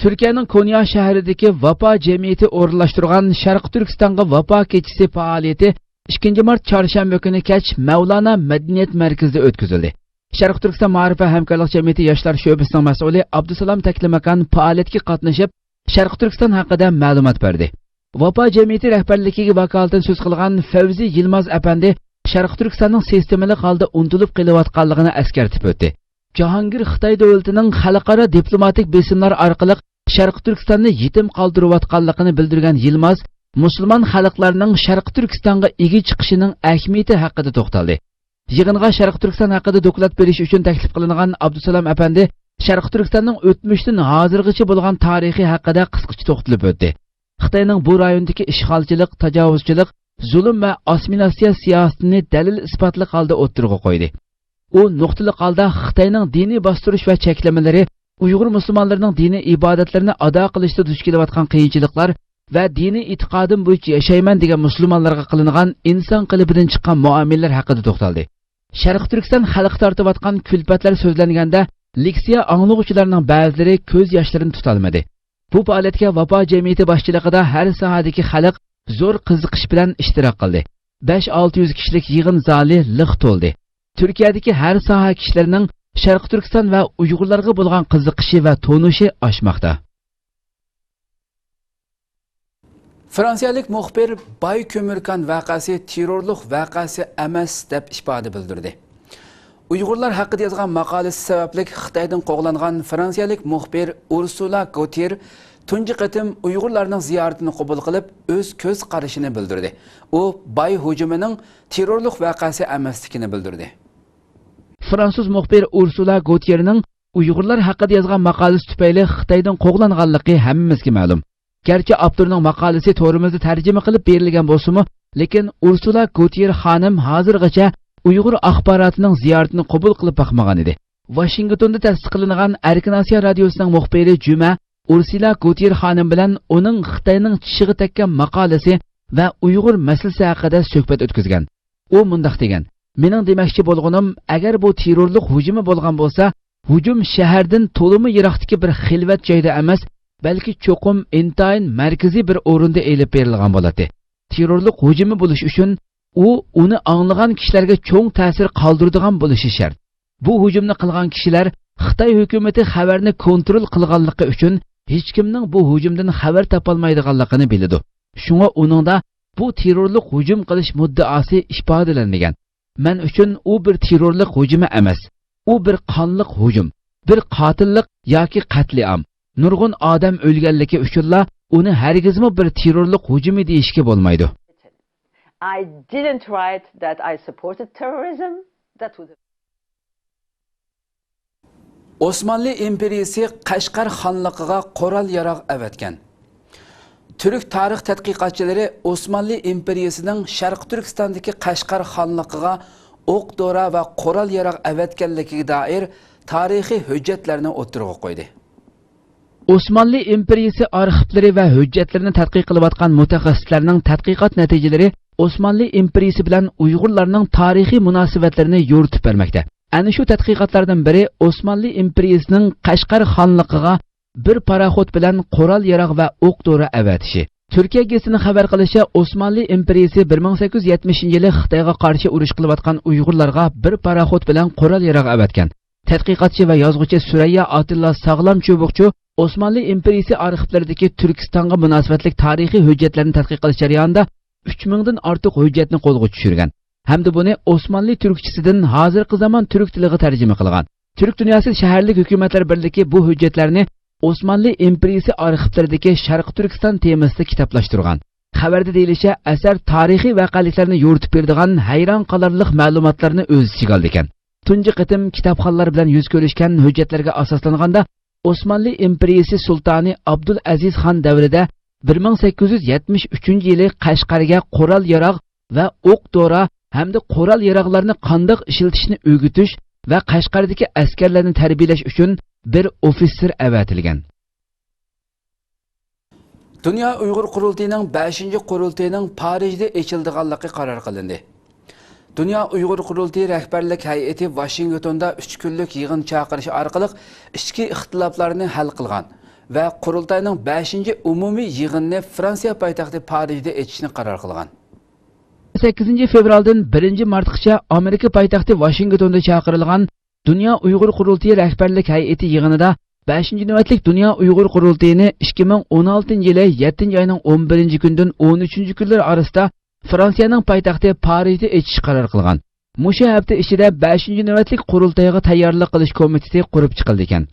تۈركىيەنىڭ كونيا شەھىرىدىكى ۋاپا جەمئىيىتى ئورۇنلاشتۇرغان شەرقىي تۈركىستانغا ۋاپا كېچىسى پائالىيىتى ئىككىنچى مارت چارشەنبە كۈنى كەچ مەۋلانا مەدەنىيەت مەركىزىدە ئۆتكۈزۈلدى. شەرقىي تۈركىستان مائارىپ ۋە ھەمكارلىق جەمئىيىتى ياشلار شۆبىسىنىڭ مەسئۇلى ئابدۇسالام تەكلىماكان پائالىيەتكە قاتنىشىپ، شەرقىي تۈركىستان ھەققىدە مەلۇمات بەردى. ۋاپا جەمئىيىتى رەھبەرلىكىگە ۋاكالىتەن سۆز قىلغان فەۋزى يىلماز ئەپەندى شەرقىي تۈركىستاننىڭ سىستېمىلىق ھالدا ئۇنتۇلۇپ قېلىۋاتقانلىقىنى ئەسكەرتىپ ئۆتتى. جاھانگىر خىتاي دۆلىتىنىڭ خەلقئارا دىپلوماتىك بېسىملار ئارقىلىق شەرقىي تۈركىستاننى يېتىم قالدۇرۇۋاتقانلىقىنى بىلدۈرگەن يىلماز مۇسۇلمان خەلقلەرنىڭ شەرقىي تۈركىستانغا ئىگە چىقىشىنىڭ ئەھمىيىتى ھەققىدە توختالدى. يىغىنغا شەرقىي تۈركىستان ھەققىدە دوكلات بېرىش ئۈچۈن تەكلىپ قىلىنغان ئابدۇسالام ئەپەندى شەرقىي تۈركىستاننىڭ ئۆتمۈشتىن ھازىرغىچە بولغان تارىخى ھەققىدە قىسقىچە توختىلىپ ئۆتتى. خىتاينىڭ بۇ رايوندىكى ئىشغالچىلىق، تاجاۋۇزچىلىق، زۇلۇم ۋە ئاسسىمىلياتسىيە سىياسىتىنى دەلىل-ئىسپاتلىق ھالدا ئوتتۇرىغا قويدى. ئۇ نۇقتىلىق ھالدا خىتاينىڭ دىنىي باستۇرۇش ۋە چەكلىمىلىرى ئۇيغۇر مۇسۇلمانلىرىنىڭ دىنىي ئىبادەتلىرىنى ئادا قىلىشتا دۇچ كېلىۋاتقان قىيىنچىلىقلار ۋە دىنىي ئېتىقادىم بويىچە ياشايمەن دېگەن مۇسۇلمانلارغا قىلىنغان ئىنسان قېلىپىدىن چىققان مۇئامىلىلەر ھەققىدە توختالدى. شەرقىي تۈركىستان خەلقى تارتىۋاتقان كۈلپەتلەر سۆزلەنگەندە، لېكسىيە ئاڭلىغۇچىلارنىڭ بەزىلىرى كۆز ياشلىرىنى تۇتالمىدى. بۇ پائالىيەتكە ۋاپا جەمئىيىتى باشچىلىقىدا ھەر ساھەدىكى خەلق زور قىزىقىش بىلەن ئىشتىراك قىلدى. بەش-ئالتە يۈز كىشىلىك يىغىن زالى لىق تولدى. تۈركىيەدىكى ھەر ساھە كىشىلىرىنىڭ شەرقىي تۈركىستان ۋە ئۇيغۇرلارغا بولغان قىزىقىشى ۋە تونۇشى ئاشماقتا. فرانسىيەلىك مۇخبىر باي كۆمۈركان ۋەقەسى تېررورلۇق ۋەقەسى ئەمەس، دەپ ئىپادە بىلدۈردى. ئۇيغۇرلار ھەققىدە يازغان ماقالىسى سەۋەبلىك خىتايدىن قوغلانغان فرانسىيەلىك مۇخبىر ئۇرسۇلا گوتيېر تۇنجى قېتىم ئۇيغۇرلارنىڭ زىيارىتىنى قوبۇل قىلىپ، ئۆز كۆز قارىشىنى بىلدۈردى. ئۇ باي ھۇجۇمىنىڭ تېررورلۇق ۋەقەسى ئەمەسلىكىنى بىلدۈردى. فرانسۇز مۇخبىر ئۇرسۇلا گوتيېرنىڭ ئۇيغۇرلار ھەققىدە يازغان ماقالىسى تۈپەيلى خىتايدىن قوغلانغانلىقى ھەممىمىزگە مەلۇم. گەرچە ئاپتورنىڭ ماقالىسى تورىمىزدا تەرجىمە قىلىپ بېرىلگەن بولسىمۇ، لېكىن ئۇرسۇلا گوتيېر خانىم ھازىرغىچە ئۇيغۇر ئاخباراتىنىڭ زىيارىتىنى قوبۇل قىلىپ باقمىغان ئىدى. ۋاشىنگتوندا تەسىس قىلىنغان ئەركىن ئاسىيا رادىيوسىنىڭ مۇخبىرى جۈمە ئۇرسۇلا گوتيېر خانىم بىلەن ئۇنىڭ خىتاينىڭ چىشىغا تەگكەن ماقالىسى ۋە ئۇيغۇر مەسىلىسى ھەققىدە سۆھبەت ئۆتكۈزگەن. ئۇ مۇنداق دېگەن: «مېنىڭ دېمەكچى بولغىنىم، ئەگەر بۇ تېررورلۇق ھۇجۇمى بولغان بولسا، ھۇجۇم شەھەردىن تولىمۇ يىراقتىكى بىر خىلۋەت جايدا ئەمەس، بەلكى چوقۇم ئىنتايىن مەركىزىي بىر ئورۇندا ئېلىپ بېرىلغان بولاتتى. تېررورلۇق ھۇجۇمى بولۇش ئۈچۈن ئۇ ئۇنى ئاڭلىغان كىشىلەرگە چوڭ تەسىر قالدۇرىدىغان بولۇشى شەرت. بۇ ھۇجۇمنى قىلغان كىشىلەر خىتاي ھۆكۈمىتى خەۋەرنى كونترول قىلغانلىقى ئۈچۈن ھېچكىمنىڭ بۇ ھۇجۇمدىن خەۋەر تاپالمايدىغانلىقىنى بىلىدۇ. شۇڭا ئۇنىڭدا بۇ تېررورلۇق ھۇجۇم قىلىش مۇددىئاسى ئىپادىلەنمىگەن. مەن ئۈچۈن ئۇ بىر تېررورلۇق ھۇجۇمى ئەمەس. ئۇ بىر قانلىق ھۇجۇم، بىر قاتىللىق ياكى قەتلىئام. نۇرغۇن ئادەم ئۆلگەنلىكى ئۈچۈنلا ئۇنى ھەرگىزمۇ بىر تېررورلۇق ھۇجۇمى دېيىشكە بولمايدۇ.» I didn't write that I supported terrorism. That would have. ئوسمانلى ئىمپېرىيىسى قەشقەر خانلىقىغا قورال-ياراغ ئەۋەتكەن. تۈرك تارىخ تەتقىقاتچىلىرى ئوسمانلى ئىمپېرىيىسىنىڭ شەرقىي تۈركىستاندىكى قەشقەر خانلىقىغا ئوق-دورا ۋە قورال-ياراغ ئەۋەتكەنلىكىگە دائىر تارىخىي ھۆججەتلەرنى ئوتتۇرىغا قويدى. ئوسمانلى ئىمپېرىيىسى ئارخىپلىرى ۋە ھۆججەتلىرىنى تەتقىق قىلىۋاتقان مۇتەخەسسىسلەرنىڭ تەتقىقات نەتىجىلىرى ئوسمانلى ئىمپېرىيىسى بىلەن ئۇيغۇرلارنىڭ تارىخىي مۇناسىۋەتلىرىنى يورۇتۇپ بەرمەكتە. ئەنە شۇ تەتقىقاتلاردىن بىرى ئوسمانلى ئىمپېرىيىسىنىڭ قەشقەر خانلىقىغا بىر پاراخوت بىلەن قورال-ياراغ ۋە ئوق-دورا ئەۋەتىشى. تۈركىيە گېزىتىنىڭ خەۋەر قىلىشىچە، ئوسمانلى ئىمپېرىيىسى بىر مىڭ سەككىز يۈز يەتمىشىنچى يىلى خىتايغا قارشى ئۇرۇش قىلىۋاتقان ئۇيغۇرلارغا بىر پاراخوت بىلەن قورال-ياراغ ئەۋەتكەن. تەتقىقاتچى ۋە يازغۇچى سۈرەييا ئاتىللا ساغلام چوبۇقچۇ ئوسمانلى ئىمپېرىيىسى ئارخىپلىرىدىكى تۈركىستانغا مۇناسىۋەتلىك تارىخىي ھۆججەتلەرنى تەتقىق قىلىش جەريانىدا ئۈچ مىڭدىن ئارتۇق ھۆججەتنى قولغا چۈشۈرگەن ھەمدە بۇنى ئوسمانلى تۈركچىسىدىن ھازىرقى زامان تۈرك تىلىغا تەرجىمە قىلغان. تۈرك دۇنياسى شەھەرلىك ھۆكۈمەتلەر بىرلىكى بۇ ھۆججەتلەرنى ئوسمانلى ئىمپېرىيىسى ئارخىپلىرىدىكى شەرقىي تۈركىستان تېمىسىدا كىتابلاشتۇرغان. خەۋەردە دېيىلىشىچە، ئەسەر تارىخىي ۋەقەلىكلەرنى يورۇتۇپ بېرىدىغان ھەيران قالارلىق مەلۇماتلارنى ئۆز ئىچىگە ئالىدىكەن. تۇنجى قېتىم كىتابخانلار بىلەن يۈز كۆرۈشكەن ھۆججەتلەرگە ئاساسلانغاندا، ئوسمانلى ئىمپېرىيىسى سۇلتانى ئابدۇلئەزىز خان دەۋرىدە بىر مىڭ سەككىز يۈز يەتمىش ئۈچىنچى يىلى قەشقەرگە قورال-ياراغ ۋە ئوق-دورا ھەمدە قورال-ياراغلارنى قانداق ئىشلىتىشنى ئۆگىتىش ۋە قەشقەردىكى ئەسكەرلەرنى تەربىيەلەش ئۈچۈن بىر ئوفىتسېر ئەۋەتىلگەن. دۇنيا ئۇيغۇر قۇرۇلتىيىنىڭ بەشىنچى قۇرۇلتىيىنىڭ پارىژدا ئېچىلىدىغانلىقى قارار قىلىندى. دۇنيا ئۇيغۇر قۇرۇلتىيى رەھبەرلىك ھەيئىتى ۋاشىنگتوندا ئۈچ كۈنلۈك يىغىن چاقىرىش ئارقىلىق ئىچكى ئىختىلاپلارنى ھەل قىلغان ۋە قۇرۇلتاينىڭ بەشىنچى ئومۇمىي يىغىنىنى فرانسىيە پايتەختى پارىژدا ئېچىشنى قارار قىلغان. سەككىزىنچى فېۋرالدىن بىرىنچى مارتقىچە ئامېرىكا پايتەختى ۋاشىنگتوندا چاقىرىلغان دۇنيا ئۇيغۇر قۇرۇلتىيى رەھبەرلىك ھەيئىتى يىغىنىدا بەشىنچى نۆۋەتلىك دۇنيا ئۇيغۇر قۇرۇلتىيىنى ئىككى مىڭ ئون ئالتىنچى يىلى يەتتىنچى ئاينىڭ ئون بىرىنچى كۈنىدىن ئون ئۈچىنچى كۈنلىرى ئارىسىدا فرانسىيەنىڭ پايتەختى پارىژدا ئېچىش قارار قىلغان. مۇشۇ ھەپتە ئىچىدە بەشىنچى نۆۋەتلىك قۇرۇلتايغا تەييارلىق قىلىش كومىتېتى قۇرۇپ چىقىلىدىكەن.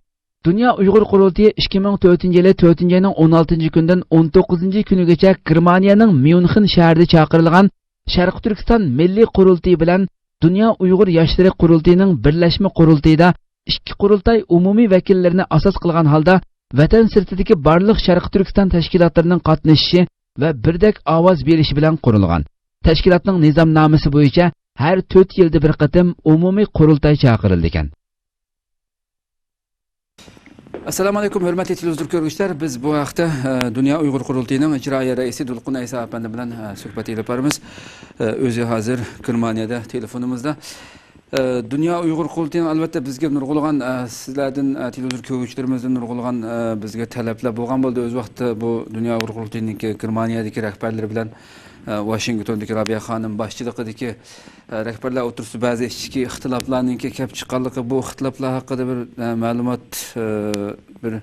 دۇنيا ئۇيغۇر قۇرۇلتىيى ئىككى مىڭ تۆتىنچى يىلى تۆتىنچى ئاينىڭ ئون ئالتىنچى كۈنىدىن ئون توققۇزىنچى كۈنىگىچە گېرمانىيەنىڭ ميۇنخېن شەھىرىدە چاقىرىلغان شەرقىي تۈركىستان مىللىي قۇرۇلتىيى بىلەن دۇنيا ئۇيغۇر ياشلىرى قۇرۇلتىيىنىڭ بىرلەشمە قۇرۇلتىيىدا ئىككى قۇرۇلتاي ئومۇمىي ۋەكىللىرىنى ئاساس قىلغان ھالدا، ۋەتەن سىرتىدىكى بارلىق شەرقىي تۈركىستان تەشكىلاتلىرىنىڭ قاتنىشىشى ۋە بىردەك ئاۋاز بېرىشى بىلەن قۇرۇلغان. تەشكىلاتنىڭ نىزامنامىسى بويىچە ھەر تۆت يىلدا بىر قېتىم ئومۇمىي قۇرۇلتاي چاقىرىلىدىكەن. ئەسسالامۇ ئەلەيكۇم، ھۆرمەتلىك تېلېۋىزور كۆرگۈچىلەر. بىز بۇ ھەقتە، ئە، دۇنيا ئۇيغۇر قۇرۇلتىيىنىڭ ئىجرائىيە رەئىسى دولقۇن ئەيسا ئەپەندى بىلەن، ئە، سۆھبەت ئېلىپ بارىمىز. ئە، ئۆزى ھازىر گېرمانىيەدە تېلېفونىمىزدا. ئە، دۇنيا ئۇيغۇر قۇرۇلتىيىنىڭ، ئەلۋەتتە، بىزگە نۇرغۇنلىغان، ئە، سىزلەردىن، ئە، تېلېۋىزور كۆرگۈچىلىرىمىزدىن نۇرغۇنلىغان، ئە، بىزگە تەلەپلەر بولغان بولدى. ئۆز ۋاقتىدا بۇ دۇنيا ئۇيغۇر قۇرۇلتىيىنىڭكى گېرمانىيەدىكى رەھبەرلىرى بىلەن، ئە، ۋاشىنگتوندىكى رابىيە خانىم باشچىلىقىدىكى، ئە، رەھبەرلەر ئوتتۇرىسىدا بەزى ئىچكى ئىختىلاپلارنىڭكى كەپ چىققانلىقى، بۇ ئىختىلاپلار ھەققىدە بىر، ئە، مەلۇمات، ئە، بىر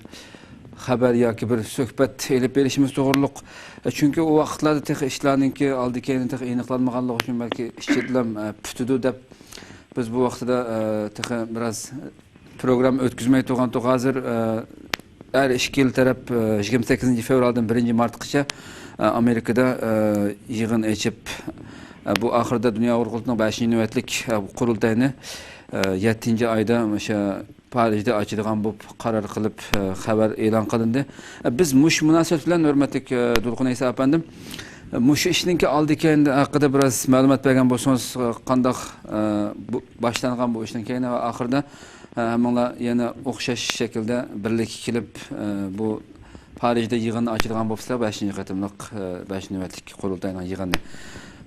خەۋەر ياكى بىر سۆھبەت ئېلىپ بېرىشىمىز توغرۇلۇق. ئە، چۈنكى ئۇ ۋاقىتلاردا تېخى ئىشلارنىڭكى ئالدى كەينى تېخى ئېنىقلانمىغانلىقى ئۈچۈن بەلكى ئىشچىلام، ئە، پۈتىدۇ دەپ بىز بۇ ۋاقتىدا، ئە، تېخى بىراز پروگرامما ئۆتكۈزمەي تۇرغانتۇق. ھازىر، ئە، ھەر ئىككىلا تەرەپ، ئە، يىگىرمە سەككىزىنچى فېۋرالدىن بىرىنچى مارتقىچە، ئە، ئامېرىكىدا، ئە، يىغىن ئېچىپ، ئە، بۇ ئاخىرىدا دۇنيا ئۇيغۇر قۇرۇلتىيىنىڭ بەشىنچى نۆۋەتلىك، ئە، قۇرۇلتايىنى، ئە، يەتتىنچى ئايدا مۇشۇ پارىژدا ئاچىدىغان بولۇپ قارار قىلىپ، ئە، خەۋەر ئېلان قىلىندى. ئە، بىز مۇشۇ مۇناسىۋەت بىلەن، ھۆرمەتلىك، ئە، دولقۇن ئەيسا ئەپەندىم، ئە، مۇشۇ ئىشنىڭكى ئالدى كەينى ھەققىدە بىراز مەلۇمات بەرگەن بولسىڭىز، ئە، قانداق، ئە، بۇ، باشلانغان بۇ ئىشنىڭ كەينى ۋە ئاخىرىدا، ئە، ھەممىڭلار يەنە ئوخشاش شەكىلدە بىرلىككە كېلىپ، ئە، بۇ خارىجدا يىغىن ئاچىدىغان بولسىلا، بەشىنچى قېتىملىق، ئە، بەشىنچى نۆۋەتلىك قۇرۇلتاينىڭ يىغىنى.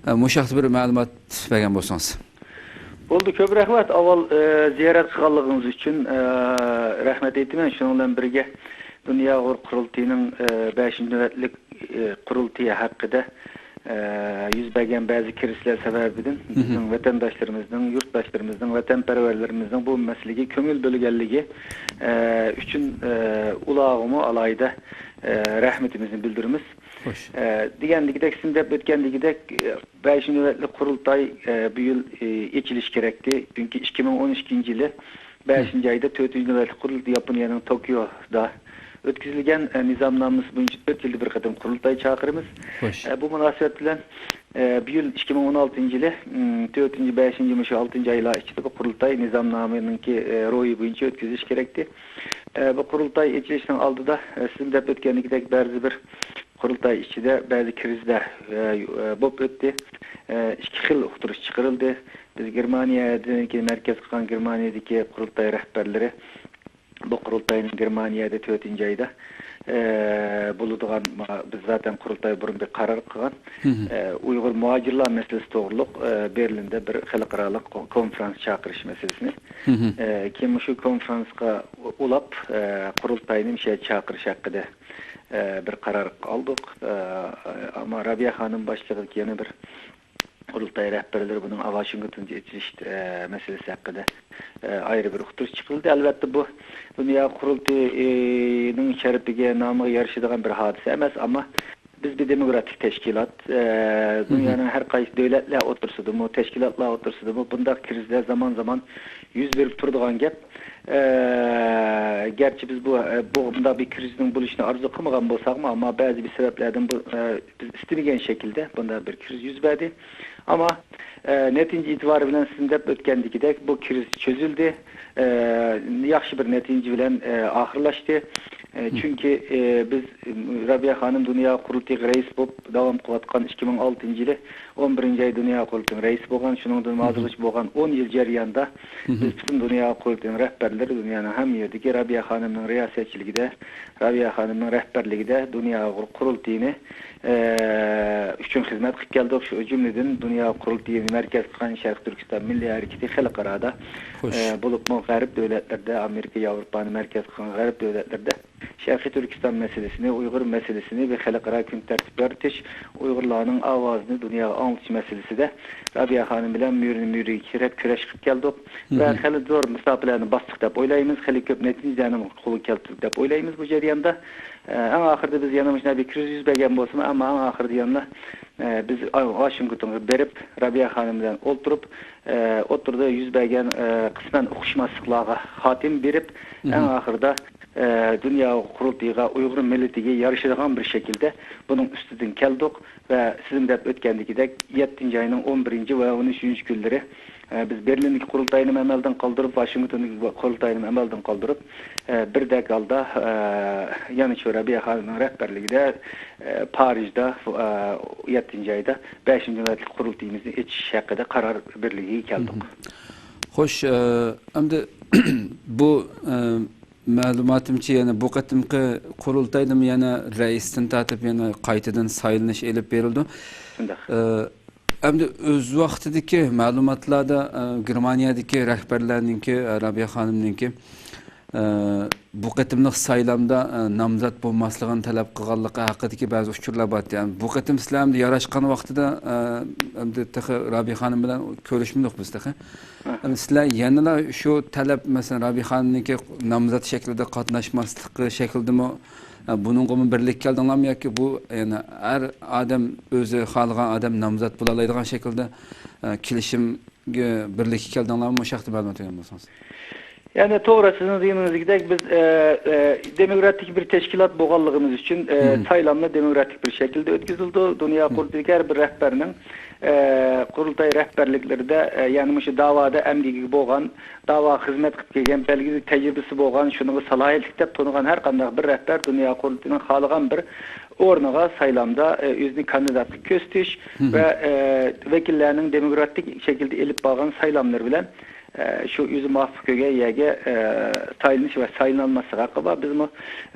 ئە، مۇشۇ ھەقتە بىر مەلۇمات بەرگەن بولسىڭىز. بولدى، كۆپ رەھمەت. ئاۋۋال، ئە، زىيارەت قىلغانلىقىڭىز ئۈچۈن، ئە، رەھمەت ئېيتىمەن. شۇنىڭ بىلەن بىرگە، دۇنيا ئۇيغۇر قۇرۇلتىيىنىڭ، ئە، بەشىنچى نۆۋەتلىك، ئە، قۇرۇلتىيى ھەققىدە، ئە، يۈز بەرگەن بەزى كىرىزلەر سەۋەبىدىن بىزنىڭ ۋەتەنداشلىرىمىزنىڭ، يۇرتداشلىرىمىزنىڭ، ۋەتەنپەرۋەرلىرىمىزنىڭ بۇ مەسىلىگە كۆڭۈل بۆلگەنلىكى، ئە، ئۈچۈن، ئە، ئۇلارغىمۇ ئالاھىدە، ئە، رەھمىتىمىزنى بىلدۈرىمىز. خوش. ئە، دېگەندىكىدەك، سىزنىڭ دەپ ئۆتكەندىكىدەك، ئە، بەشىنچى نۆۋەتلىك قۇرۇلتاي، ئە، بۇ يىل، ئە، ئېچىلىشى كېرەكتى. چۈنكى ئىككى مىڭ ئون ئىككىنچى يىلى بەشىنچى ئايدا تۆتىنچى نۆۋەتلىك قۇرۇلتىيى ياپونىيەنىڭ توكيودا ئۆتكۈزۈلگەن، ئە، نىزامنامىسى بويىچە تۆت يىلدا بىر قېتىم قۇرۇلتاي چاقىرىمىز. خوش. ئە، بۇ مۇناسىۋەت بىلەن، ئە، بۇ يىل ئىككى مىڭ ئون ئالتىنچى يىلى، ئم، تۆتىنچى، بەشىنچى، مۇشۇ ئالتىنچى ئايلار ئىچىدە بۇ قۇرۇلتاي نىزامنامىنىڭكى، ئە، روھى بويىچە ئۆتكۈزۈلۈشى كېرەكتى. ئە، بۇ قۇرۇلتاي ئېچىلىشنىڭ ئالدىدا، ئە، سىزنىڭ دەپ ئۆتكەندىكىدەك بەزى بىر قۇرۇلتاي ئىچىدە بەزى كىرىزلەر، ئە، ئە، بولۇپ ئۆتتى. ئە، ئىككى خىل ئۇقتۇرۇش چىقىرىلدى. بىز گېرمانىيەدىكى مەركەز قىلغان گېرمانىيەدىكى قۇرۇلتاي رەھبەرلىرى بۇ قۇرۇلتاينىڭ گېرمانىيەدە تۆتىنچى ئايدا، ئە، بولىدىغان، ما-، بىز زاتەن قۇرۇلتاي بۇرۇن بىر قارار قىلغان. ئە، ئۇيغۇر مۇھاجىرلار مەسىلىسى توغرۇلۇق، ئە، بېرلىندا بىر خەلقئارالىق كون-، كونفرانس چاقىرىش مەسىلىسىنى. ئە، كېيىن مۇشۇ كونفرانسقا ئۇلاپ، ئە، قۇرۇلتاينى مۇشۇ يەرگە چاقىرىش ھەققىدە، ئە، بىر قارار ئالدۇق. ئە، ئەمما رابىيە خانىم باشچىلىقىدىكى يەنە بىر قۇرۇلتاي رەھبەرلىرى بۇنىڭ ۋاشىنگتوندا ئېچىلىش، ئە، مەسىلىسى ھەققىدە، ئە، ئايرى بىر ئۇقتۇرۇش چىقىرىلدى. ئەلۋەتتە، بۇ دۇنيا قۇرۇلتىيىنىڭ شەرىپىگە، نامىغا يارىشىدىغان بىر ھادىسە ئەمەس، ئەمما بىز بىر دېموكراتىك تەشكىلات. ئە، دۇنيانىڭ ھەر قايسى دۆلەتلەر ئوتتۇرىسىدىمۇ، تەشكىلاتلار ئوتتۇرىسىدىمۇ بۇنداق كىرىزلەر زامان-زامان يۈز بېرىپ تۇرىدىغان گەپ. ئە، گەرچە بىز بۇ، ئە، بۇ، بۇنداق بىر كىرىزنىڭ بولۇشىنى ئارزۇ قىلمىغان بولساقمۇ، ئەمما بەزى بىر سەۋەبلەردىن بۇ، ئە، بىز ئىستىمىگەن شەكىلدە بۇنداق بىر كىرىز يۈز بەردى. ئەمما، ئە، نەتىجە ئېتىبارى بىلەن سىزنىڭ دەپ ئۆتكەندىكىدەك بۇ كىرىز چۆزۈلدى. ئە، ياخشى بىر نەتىجە بىلەن، ئە، ئاخىرلاشتى. ئە، چۈنكى، ئە، بىز، ئىم، رابىيە خانىم دۇنيا قۇرۇلتىيىغا رەئىس بولۇپ داۋام قىلىۋاتقان ئىككى مىڭ ئالتىنچى يىلى ئون بىرىنچى ئاي دۇنيا قۇرۇلتىيىنىڭ رەئىسى بولغان، شۇنىڭدىن ھازىرغىچە بولغان ئون يىل جەريانىدا بىز پۈتۈن دۇنيا قۇرۇلتىيىنىڭ رەھبەرلىرى دۇنيانىڭ ھەممە يېرىدىكى رابىيە خانىمنىڭ رىياسەتچىلىكىدە، رابىيە خانىمنىڭ رەھبەرلىكىدە دۇنيا ئۇيغۇر قۇرۇلتىيىنى، ئە، ئۈچۈن خىزمەت قىلىپ كەلدۇق. شۇ جۈملىدىن دۇنيا قۇرۇلتىيىنى مەركەز قىلغان شەرقىي تۈركىستان مىللىي ھەرىكىتى خەلقئارادا، ئە، بولۇپمۇ غەرب دۆلەتلىرىدە، ئامېرىكا، ياۋروپانى مەركەز قىلغان غەرب دۆلەتلىرىدە شەرقىي تۈركىستان مەسىلىسىنى، ئۇيغۇر مەسىلىسىنى بىر خەلقئارا كۈن تەرتىپكە يارىتىش، ئۇيغۇرلارنىڭ ئاۋازىنى دۇنياغا ئاڭلىتىش مەسىلىسىدە رابىيە خانىم بىلەن مۈرىنى مۈرىگە تىرەپ كۈرەش قىلىپ كەلدۇق. ۋە خېلى زور مۇساپىلەرنى باستۇق دەپ ئويلايمىز، خېلى كۆپ نەتىجىلەرنى قولغا كەلتۈردۇق دەپ ئويلايمىز بۇ جەرياندا. ئە، ئەڭ ئاخىرىدا بىز يەنە مۇشۇنداق بىر كىرىز يۈز بەرگەن بولسىمۇ، ئەمما ئەڭ ئاخىرىدا يەنىلا، ئە، بىز ۋاشىنگتونغا بېرىپ، رابىيە خانىم بىلەن ئولتۇرۇپ، ئە، ئوتتۇرىدا يۈز بەرگەن، ئە، قىسمەن ئۇقۇشماسلىقلارغا خاتىمە بېرىپ، ئەڭ ئاخىرىدا، ئە، دۇنيا قۇرۇلتىيىغا، ئۇيغۇر مىللىتىگە يارىشىدىغان بىر شەكىلدە بۇنىڭ ئۈستىدىن كەلدۇق ۋە سىزنىڭ دەپ ئۆتكەندىكىدەك يەتتىنچى ئاينىڭ ئون بىرىنچى ۋە ئون ئۈچىنچى كۈنلىرى، ئە، بىز بېرلىندىكى قۇرۇلتاينىمۇ ئەمەلدىن قالدۇرۇپ، ۋاشىنگتوندىكى قۇرۇلتاينىمۇ ئەمەلدىن قالدۇرۇپ، ئە، بىردەك ھالدا، ئە، يەنە شۇ رابىيە خانىمنىڭ رەھبەرلىكىدە، ئە، پارىژدا، ئە، يەتتىنچى ئايدا بەشىنچى نۆۋەتلىك قۇرۇلتىيىمىزنى ئېچىش ھەققىدە قارار بىرلىكىگە كەلدۇق. خوش، ئە، ئەمدى بۇ، ئە، مەلۇماتىمچە، يەنە بۇ قېتىمقى قۇرۇلتايدىمۇ يەنە رەئىستىن تارتىپ يەنە قايتىدىن سايلىنىش ئېلىپ بېرىلىدۇ. شۇنداق. ئە، ئەمدى ئۆز ۋاقتىدىكى مەلۇماتلاردا، ئە، گېرمانىيەدىكى رەھبەرلەرنىڭكى، ئە، رابىيە خانىمنىڭكى، ئە، بۇ قېتىملىق سايلامدا، ئە، نامزات بولماسلىقىنى تەلەپ قىلغانلىقى ھەققىدىكى بەزى ئۇچۇرلار بار. يەنى بۇ قېتىم سىلەر ئەمدى ياراشقان ۋاقتىدا، ئە، ئەمدى تېخى رابىيە خانىم بىلەن كۆرۈشمىدۇق بىز تېخى. ئەمدى سىلەر يەنىلا شۇ تەلەپ، مەسىلەن، رابىيە خانىمنىڭكى نامزات شەكلىدە قاتناشماسلىقى شەكلىدىمۇ، ئە، بۇنىڭغىمۇ بىرلىككە كەلدىڭلارمۇ ياكى بۇ يەنە ھەر ئادەم ئۆزى خالىغان ئادەم نامزات بولالايدىغان شەكىلدە، ئە، كېلىشىمگە بىرلىككە كەلدىڭلارمۇ؟ مۇشۇ ھەقتە مەلۇمات بەرگەن بولسىڭىز. يەنى توغرا، سىزنىڭ دېگىنىڭىزدەك بىز، ئە، ئە، دېموكراتىك بىر تەشكىلات بولغانلىقىمىز ئۈچۈن، ئە، سايلامنى دېموكراتىك بىر شەكىلدە ئۆتكۈزۈلىدۇ. دۇنيا قۇرۇلتىيىدىكى ھەر بىر رەھبەرنىڭ، ئە، قۇرۇلتاي رەھبەرلىكلىرىدە، ئە، يەنى مۇشۇ داۋادا ئەمگىكى بولغان، داۋاغا خىزمەت قىلىپ كەلگەن، بەلگىلىك تەجرىبىسى بولغان، شۇنىڭغا سالاھىيەتلىك دەپ تونۇغان ھەر قانداق بىر رەھبەر دۇنيا قۇرۇلتىيىنىڭ خالىغان بىر ئورنىغا سايلامدا، ئە، ئۆزىنى كاندىداتلىق كۆرسىتىش ۋە، ئە، ۋەكىللەرنىڭ دېموكراتىك شەكىلدە ئېلىپ بارغان سايلاملىرى بىلەن، ئە، شۇ ئۆزى مۇۋاپىق كۆرگەن يەرگە، ئە، سايلىنىش ۋە سايلىنالماسلىق ھەققى بار. بىزمۇ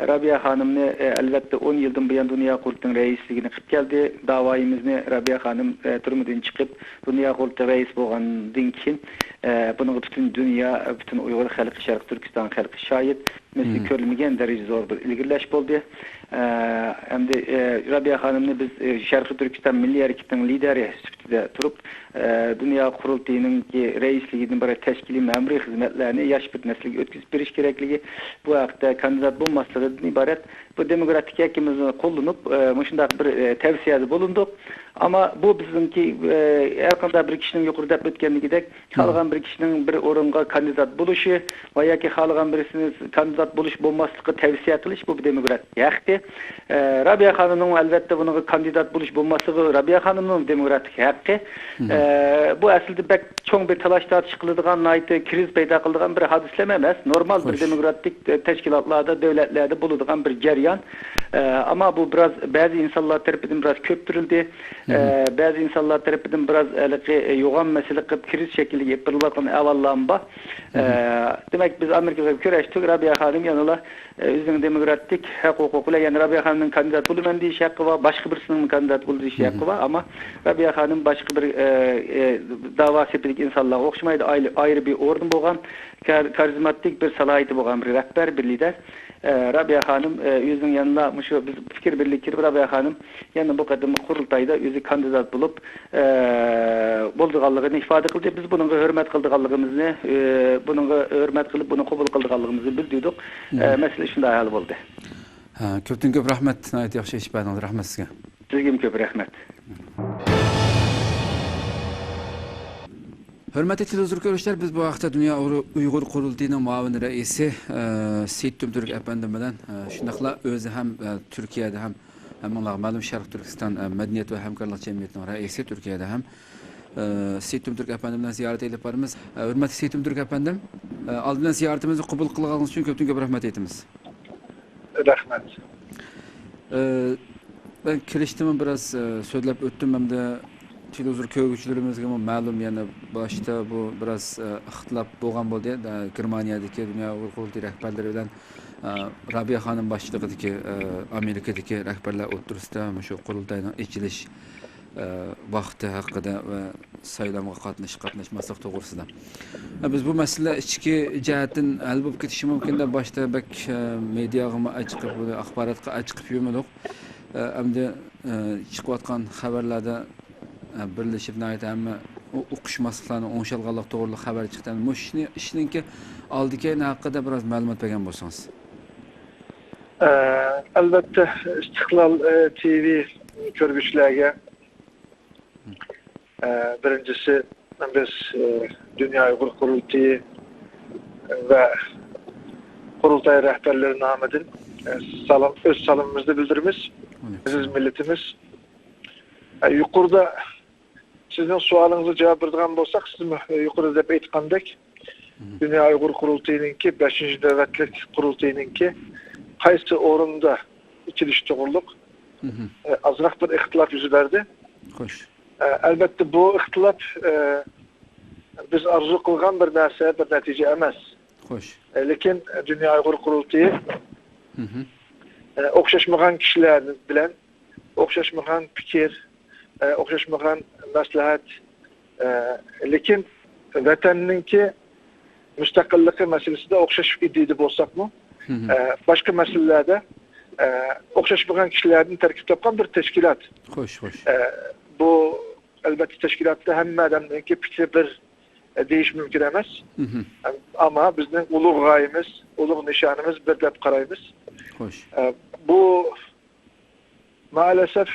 رابىيە خانىمنى، ئە، ئەلۋەتتە، ئون يىلدىن بۇيان دۇنيا قۇرۇلتىيىنىڭ رەئىسلىكىنى قىلىپ كەلدى. داۋايىمىزنى رابىيە خانىم، ئە، تۈرمىدىن چىقىپ، دۇنيا قۇرۇلتىيى رەئىسى بولغاندىن كېيىن، ئە، بۇنىڭغا پۈتۈن دۇنيا، پۈتۈن ئۇيغۇر خەلقى، شەرقىي تۈركىستان خەلقى شاھىت. مىسلى كۆرۈلمىگەن دەرىجىدە زور بىر ئىلگىرىلەش بولدى. ئە، ئەمدى، ئە، رابىيە خانىمنى بىز، ئە، شەرقىي تۈركىستان مىللىي ھەرىكىتىنىڭ لىدىرى سۈپىتىدە تۇرۇپ، ئە، دۇنيا قۇرۇلتىيىنىڭكى رەئىسلىكىدىن ئىبارەت تەشكىلىي مەمۇرىي خىزمەتلەرنى ياش بىر نەسىلگە ئۆتكۈزۈپ بېرىش كېرەكلىكى، بۇ ھەقتە كاندىدات بولماسلىقىدىن ئىبارەت بۇ دېموكراتىك ھەققىمىزنى قوللىنىپ، ئە، مۇشۇنداق بىر، ئە، تەۋسىيەدە بولۇندۇق. ئەمما بۇ بىزنىڭكى، ئە، ھەر قانداق بىر كىشىنىڭ يۇقىرىدا دەپ ئۆتكەندىكىدەك، خالىغان بىر كىشىنىڭ بىر ئورۇنغا كاندىدات بولۇشى ۋە ياكى خالىغان بىرسىنى كاندىدات بولۇش بولماسلىقى تەۋسىيە قىلىش، بۇ بىر دېموكراتىك ھەقتى. ئە، رابىيە خانىمنىڭ، ئەلۋەتتە، بۇنىڭغا كاندىدات بولۇش بولماسلىقى رابىيە خانىمنىڭ دېموكراتىك ھەققى. ئە، بۇ ئەسلىدە بەك چوڭ بىر تالاش تارتىش قىلىدىغان، ناھايىتى كىرىز پەيدا قىلىدىغان بىر ھادىسىلەرمۇ ئەمەس. نورمال بىر دېموكراتىك، ئە، تەشكىلاتلاردا، دۆلەتلەردە بولىدىغان بىر جەريان. ئە، ئەمما بۇ بىراز بەزى ئىنسانلار تەرىپىدىن بىراز كۆپتۈرۈلدى. ئە، بەزى ئىنسانلار تەرىپىدىن بىراز ھېلىقى، ئە، يوغان مەسىلە قىلىپ، كىرىز شەكلىگە ئېلىپ بېرىلىۋاتقان ئەھۋاللارمۇ بار. ئە، دېمەك، بىز ئامېرىكا بىلەن كۆرۈشتۇق. رابىيە خانىم يەنىلا، ئە، ئۆزىنىڭ دېموكراتىك ھەق ھوقۇقى بىلەن، يەنى رابىيە خانىمنىڭ كاندىدات بولىمەن دېيىش ھەققى بار، باشقا بىرسىنىڭمۇ كاندىدات بول دېيىش ھەققى بار. ئەمما رابىيە خانىم باشقا بىر، ئە، ئە، داۋا سېپىدىكى ئىنسانلارغا ئوخشىمايدۇ، ئايرى، ئايرى بىر ئورنى بولغان، كار-، كارىزماتىك بىر سالاھىيىتى بولغان بىر رەھبەر، بىر لىدەر. ئە، رابىيە خانىم، ئە، ئۆزىنىڭ يەنىلا مۇشۇ بىز پىكىر بىرلىككە كېلىپ، رابىيە خانىم يەنە بۇ قېتىمقى قۇرۇلتايدا ئۆزى كاندىدات بولۇپ، ئە، بولىدىغانلىقىنى ئىپادە قىلدى. بىز بۇنىڭغا ھۆرمەت قىلىدىغانلىقىمىزنى، ئە، بۇنىڭغا ھۆرمەت قىلىپ، بۇنى قوبۇل قىلىدىغانلىقىمىزنى بىلدۈردۇق. ئە، مەسىلە شۇنداق ھەل بولدى. ھە، كۆپتىن كۆپ رەھمەت. ناھايىتى ياخشى ئېچىپ بەردىڭىز. رەھمەت سىزگە. سىزگىمۇ كۆپ رەھمەت. ھۆرمەتلىك تېلېۋىزور كۆرۈشلەر، بىز بۇ ھەقتە دۇنيا ئۇيغۇر قۇرۇلتىيىنىڭ مۇئاۋىن رەئىسى، ئە، سېيىت تۈمتۈرك ئەپەندىم بىلەن، ئە، شۇنداقلا ئۆزى ھەم، ئە، تۈركىيەدە ھەم ھەممىڭلارغا مەلۇم شەرقىي تۈركىستان، ئە، مەدەنىيەت ۋە ھەمكارلىق جەمئىيىتىنىڭ رەئىسى تۈركىيەدە ھەم، ئە، سېيىت تۈمتۈرك ئەپەندىم بىلەن زىيارەت ئېلىپ بارىمىز. ئە، ھۆرمەتلىك سېيىت تۈمتۈرك ئەپەندىم، ئە، ئالدى بىلەن زىيارىتىمىزنى قوبۇل قىلغانلىقىڭىز ئۈچۈن كۆپتىن كۆپ رەھمەت ئېيتىمىز. رەھمەت. ئە، مەن كىرىشتىمۇ بىراز، ئە، سۆزلەپ ئۆتتۈم ھەمدە تېلېۋىزور كۆرگۈچىلىرىمىزگىمۇ مەلۇم، يەنە باشتا بۇ بىراز، ئە، ئىختىلاپ بولغان بولدى. ئە، گېرمانىيەدىكى دۇنيا ئۇيغۇر قۇرۇلتىيى رەھبەرلىرى بىلەن، ئە، رابىيە خانىم باشچىلىقىدىكى، ئە، ئامېرىكىدىكى رەھبەرلەر ئوتتۇرىسىدا مۇشۇ قۇرۇلتاينىڭ ئېچىلىش، ئە، ۋاقتى ھەققىدە ۋە سايلامغا قاتنىشىش، قاتناشماسلىق توغرىسىدا. بىز بۇ مەسىلە ئىچكى جەھەتتىن ھەل بولۇپ كېتىشى مۇمكىن دەپ باشتا بەك، ئە، مېدىياغىمۇ ئاچىقىپ، بۇنى ئاخباراتقا ئاچىقىپ يۈرمىدۇق. ئە، ئەمدى، ئە، چىقىۋاتقان خەۋەرلەردە، ئە، بىرلىشىپ ناھايىتى ھەممە ئۇ-، ئۇقۇشماسلىقلارنىڭ ئوڭشالغانلىقى توغرىلىق خەۋەر چىقتى. مۇشۇ ئىشنى، ئىشنىڭكى ئالدى كەينى ھەققىدە بىراز مەلۇمات بەرگەن بولسىڭىز. ئە، ئەلۋەتتە، ئىستىقلال، ئە، تىۋى كۆرگۈچىلەرگە ئە، بىرىنچىسى، بىز، ئە، دۇنيا ئۇيغۇر قۇرۇلتىيى ۋە قۇرۇلتاي رەھبەرلىرى نامىدىن، ئە، سالام، ئۆز سالىمىمىزنى بىلدۈرىمىز. ئەزىز مىللىتىمىز. ئە، يۇقىرىدا سىزنىڭ سوئالىڭىزغا جاۋاب بېرىدىغان بولساق، سىزمۇ يۇقىرىدا دەپ ئېيتقاندەك، دۇنيا ئۇيغۇر قۇرۇلتىيىنىڭكى بەشىنچى نۆۋەتلىك قۇرۇلتىيىنىڭكى قايسى ئورۇندا ئېچىلىشى توغرۇلۇق، ئە، ئازراق بىر ئىختىلاپ يۈز بەردى. خوش. ئە، ئەلۋەتتە، بۇ ئىختىلاپ، ئە، بىز ئارزۇ قىلغان بىر نەرسە، بىر نەتىجە ئەمەس. خوش. ئە، لېكىن دۇنيا ئۇيغۇر قۇرۇلتىيى، ئە، ئوخشاشمىغان كىشىلەر بىلەن ئوخشاشمىغان پىكىر، ئە، ئوخشاشمىغان مەسلىھەت، ئە، لېكىن ۋەتەننىڭكى مۇستەقىللىقى مەسىلىسىدە ئوخشاش ئىدىيىدە بولساقمۇ، ئە، باشقا مەسىلىلەردە، ئە، ئوخشاشمىغان كىشىلەردىن تەركىب تاپقان بىر تەشكىلات. خوش، خوش. ئە، بۇ، ئەلۋەتتە، تەشكىلاتتا ھەممە ئادەمنىڭكى پىكرى بىر، ئە، دېيىش مۇمكىن ئەمەس. ئەمما بىزنىڭ ئۇلۇغ غايىمىز، ئۇلۇغ نىشانىمىز بىر دەپ قارايمىز. خوش. ئە، بۇ مائەلەسەف،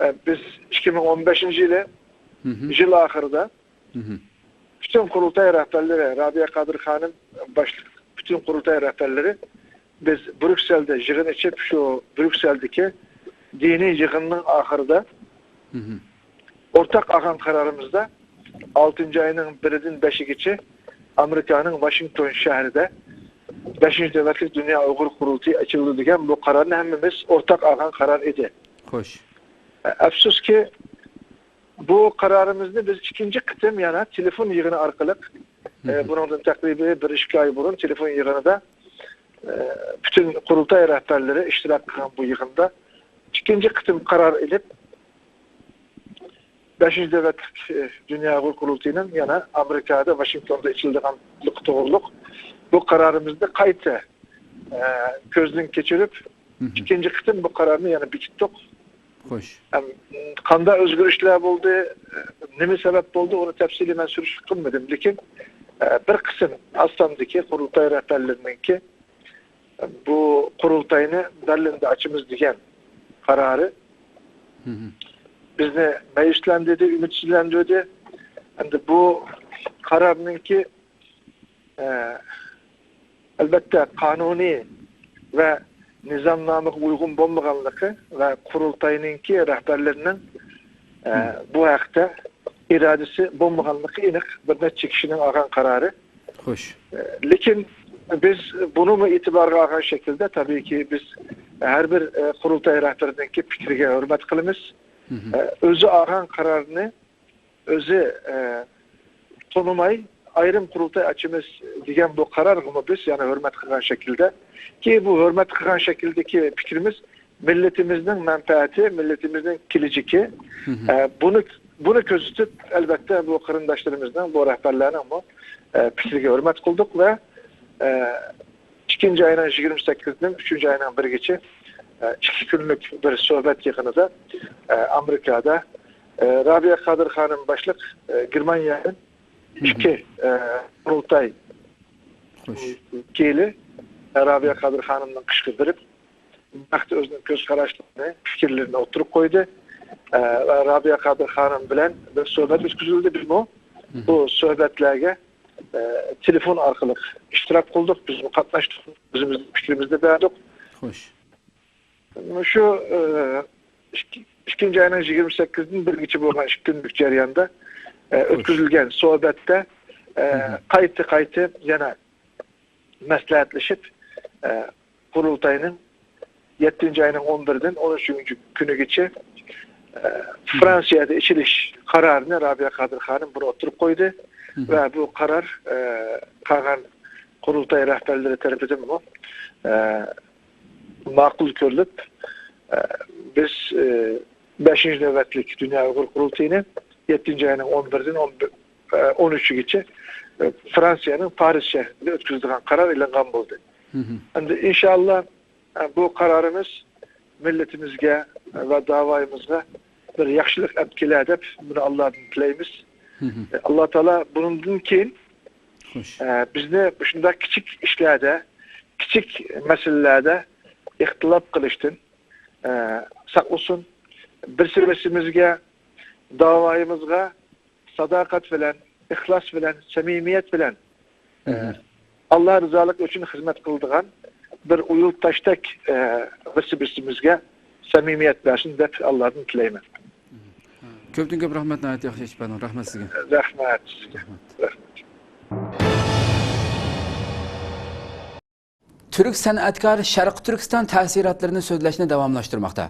ئە، بىز ئىككى مىڭ ئون بەشىنچى يىلى، يىل ئاخىرىدا پۈتۈن قۇرۇلتاي رەھبەرلىرى، رابىيە قادىر خانىم باشلىق پۈتۈن قۇرۇلتاي رەھبەرلىرى، بىز بريۇكسېلدە يىغىن ئېچىپ، شۇ بريۇكسېلدىكى دىنىي يىغىننىڭ ئاخىرىدا ئورتاق ئالغان قارارىمىزدا ئالتىنچى ئاينىڭ بىرىدىن بەشىگىچە ئامېرىكانىڭ ۋاشىنگتون شەھىرىدە بەشىنچى نۆۋەتلىك دۇنيا ئۇيغۇر قۇرۇلتىيى ئېچىلىدۇ دېگەن بۇ قارارنى ھەممىمىز ئورتاق ئالغان قارار ئىدى. خوش. ئەپسۇسكى، بۇ قارارىمىزنى بىز ئىككىنچى قېتىم يەنە تېلېفون يىغىنى ئارقىلىق ئە، بۇنىڭدىن تەقرىبىي بىر ئىككى ئاي بۇرۇن تېلېفون يىغىنىدا، ئە، پۈتۈن قۇرۇلتاي رەھبەرلىرى ئىشتىراك قىلغان بۇ يىغىندا ئىككىنچى قېتىم قارار ئېلىپ، بەشىنچى نۆۋەتلىك، ئە، دۇنيا ئۇيغۇر قۇرۇلتىيىنىڭ يەنە ئامېرىكادا، ۋاشىنگتوندا ئېچىلىدىغانلىقى توغرۇلۇق بۇ قارارىمىزنى قايتا، ئە، كۆزدىن كەچۈرۈپ، ئىككىنچى قېتىم بۇ قارارنى يەنە بېكىتتۇق. خوش. ھەم قانداق ئۆزگىرىشلەر بولدى، نېمە سەۋەب بولدى، ئۇنى تەپسىلىي مەن سۈرۈشتە قىلمىدىم. لېكىن، ئە، بىر قىسىم ئاستامدىكى قۇرۇلتاي رەھبەرلىرىنىڭكى بۇ قۇرۇلتاينى بەرلىندە ئاچىمىز دېگەن قارارى بىزنى مەيۈسلەندۈردى، ئۈمىدسىزلەندۈردى. ئەمدى بۇ قارارنىڭكى، ئە، ئەلۋەتتە، قانۇنىي ۋە نىزامنامىغا ئۇيغۇن بولمىغانلىقى ۋە قۇرۇلتاينىڭكى رەھبەرلىرىنىڭ، ئە، بۇ ھەقتە ئىرادىسى بولمىغانلىقى ئېنىق بىر نەچچە كىشىنىڭ ئالغان قارارى. خوش. ئە، لېكىن بىز بۇنىمۇ ئېتىبارغا ئالغان شەكىلدە، تەبىئىيكى، بىز ھەر بىر، ئە، قۇرۇلتاي رەھبىرىنىڭكى پىكرىگە ھۆرمەت قىلىمىز. ئە، ئۆزى ئالغان قارارنى ئۆزى، ئە، تونۇماي ئايرىم قۇرۇلتاي ئاچىمىز دېگەن بۇ قارارغىمۇ بىز يەنە ھۆرمەت قىلغان شەكىلدە، كى بۇ ھۆرمەت قىلغان شەكىلدىكى پىكرىمىز مىللىتىمىزنىڭ مەنپەئەتى، مىللىتىمىزنىڭ كېلىچىكى. ئە، بۇنى، بۇنى كۆزىتىپ، ئەلۋەتتە، بۇ قېرىنداشلىرىمىزنىڭ، بۇ رەھبەرلەرنىڭمۇ، ئە، پىكرىگە ھۆرمەت قىلدۇق ۋە، ئە، ئىككىنچى ئاينىڭ يىگىرمە سەككىزىدىن ئۈچىنچى ئاينىڭ بىرىگىچە، ئە، ئىككى كۈنلۈك بىر سۆھبەت يىغىنىدا، ئە، ئامېرىكادا، ئە، رابىيە قادىر خانىم باشلىق، ئە، گېرمانىيەدىن ئىككى، ئە، قۇرۇلتاي ۋەكىلى، ئە، رابىيە قادىر خانىمنىڭ قىشقا بېرىپ، بۇ ھەقتە ئۆزىنىڭ كۆز قاراشلىرىنى، پىكىرلىرىنى ئوتتۇرىغا قويدى. ئە، ۋە رابىيە قادىر خانىم بىلەن بىر سۆھبەت ئۆتكۈزۈلدى. بىزمۇ بۇ سۆھبەتلەرگە، ئە، تېلېفون ئارقىلىق ئىشتىراك قىلدۇق، بىزمۇ قاتناشتۇق، ئۆزىمىزنىڭ پىكرىمىزنى بەردۇق. خوش. شۇ، ئە، ئىككى-، ئىككىنچى ئاينىڭ يىگىرمە سەككىزىدىن بىرگىچە بولغان ئىككى كۈنلۈك جەرياندا، ئە، ئۆتكۈزۈلگەن سۆھبەتتە، ئە، قايتا-قايتا يەنە مەسلىھەتلىشىپ، ئە، قۇرۇلتاينىڭ يەتتىنچى ئاينىڭ ئون بىرىدىن ئون ئۈچىنچى كۈنىگىچە، ئە، فرانسىيەدە ئېچىلىش قارارىنى رابىيە قادىر خانىم بۇنى ئوتتۇرىغا قويدى ۋە بۇ قارار، ئە، قالغان قۇرۇلتاي رەھبەرلىرى تەرىپىدىنمۇ، ئە، ماقۇل كۆرۈلۈپ، ئە، بىز، ئە، بەشىنچى نۆۋەتلىك دۇنيا ئۇيغۇر قۇرۇلتىيىنى يەتتىنچى ئاينىڭ ئون بىرىدىن ئون بىر، ئە، ئون ئۈچىگىچە، ئە، فرانسىيەنىڭ پارىژ شەھىرىدە ئۆتكۈزىدىغان قارار ئېلىنغان بولدى. ئەمدى ئىنشاللا، ئە، بۇ قارارىمىز مىللىتىمىزگە ۋە داۋايىمىزغا بىر ياخشىلىق ئەپ كېلەر دەپ بۇنى ئاللادىن تىلەيمىز. ئە، ئاللا تائالا بۇنىڭدىن كېيىن، ئە، بىزنى مۇشۇنداق كىچىك ئىشلاردا، كىچىك مەسىلىلەردە ئىختىلاپ قىلىشتىن، ئە، ساقلىسۇن. بىرسى-بىرسىمىزگە، داۋايىمىزغا ساداقەت بىلەن، ئىخلاس بىلەن، سەمىمىيەت بىلەن، ئە، ئاللا رىزالىقى ئۈچۈن خىزمەت قىلىدىغان بىر ئۇيۇلتاشتەك، ئە، بىرسى-بىرسىمىزگە سەمىمىيەت بەرسۇن دەپ ئاللادىن تىلەيمەن. كۆپتىن كۆپ رەھمەت، ناھايىتى ياخشى ئېيتىپ بەردىڭ. رەھمەت سىزگە. رەھمەت سىزگە. رەھمەت. تۈرك سەنئەتكار شەرقىي تۈركىستان تەسىراتلىرىنى سۆزلەشنى داۋاملاشتۇرماقتا.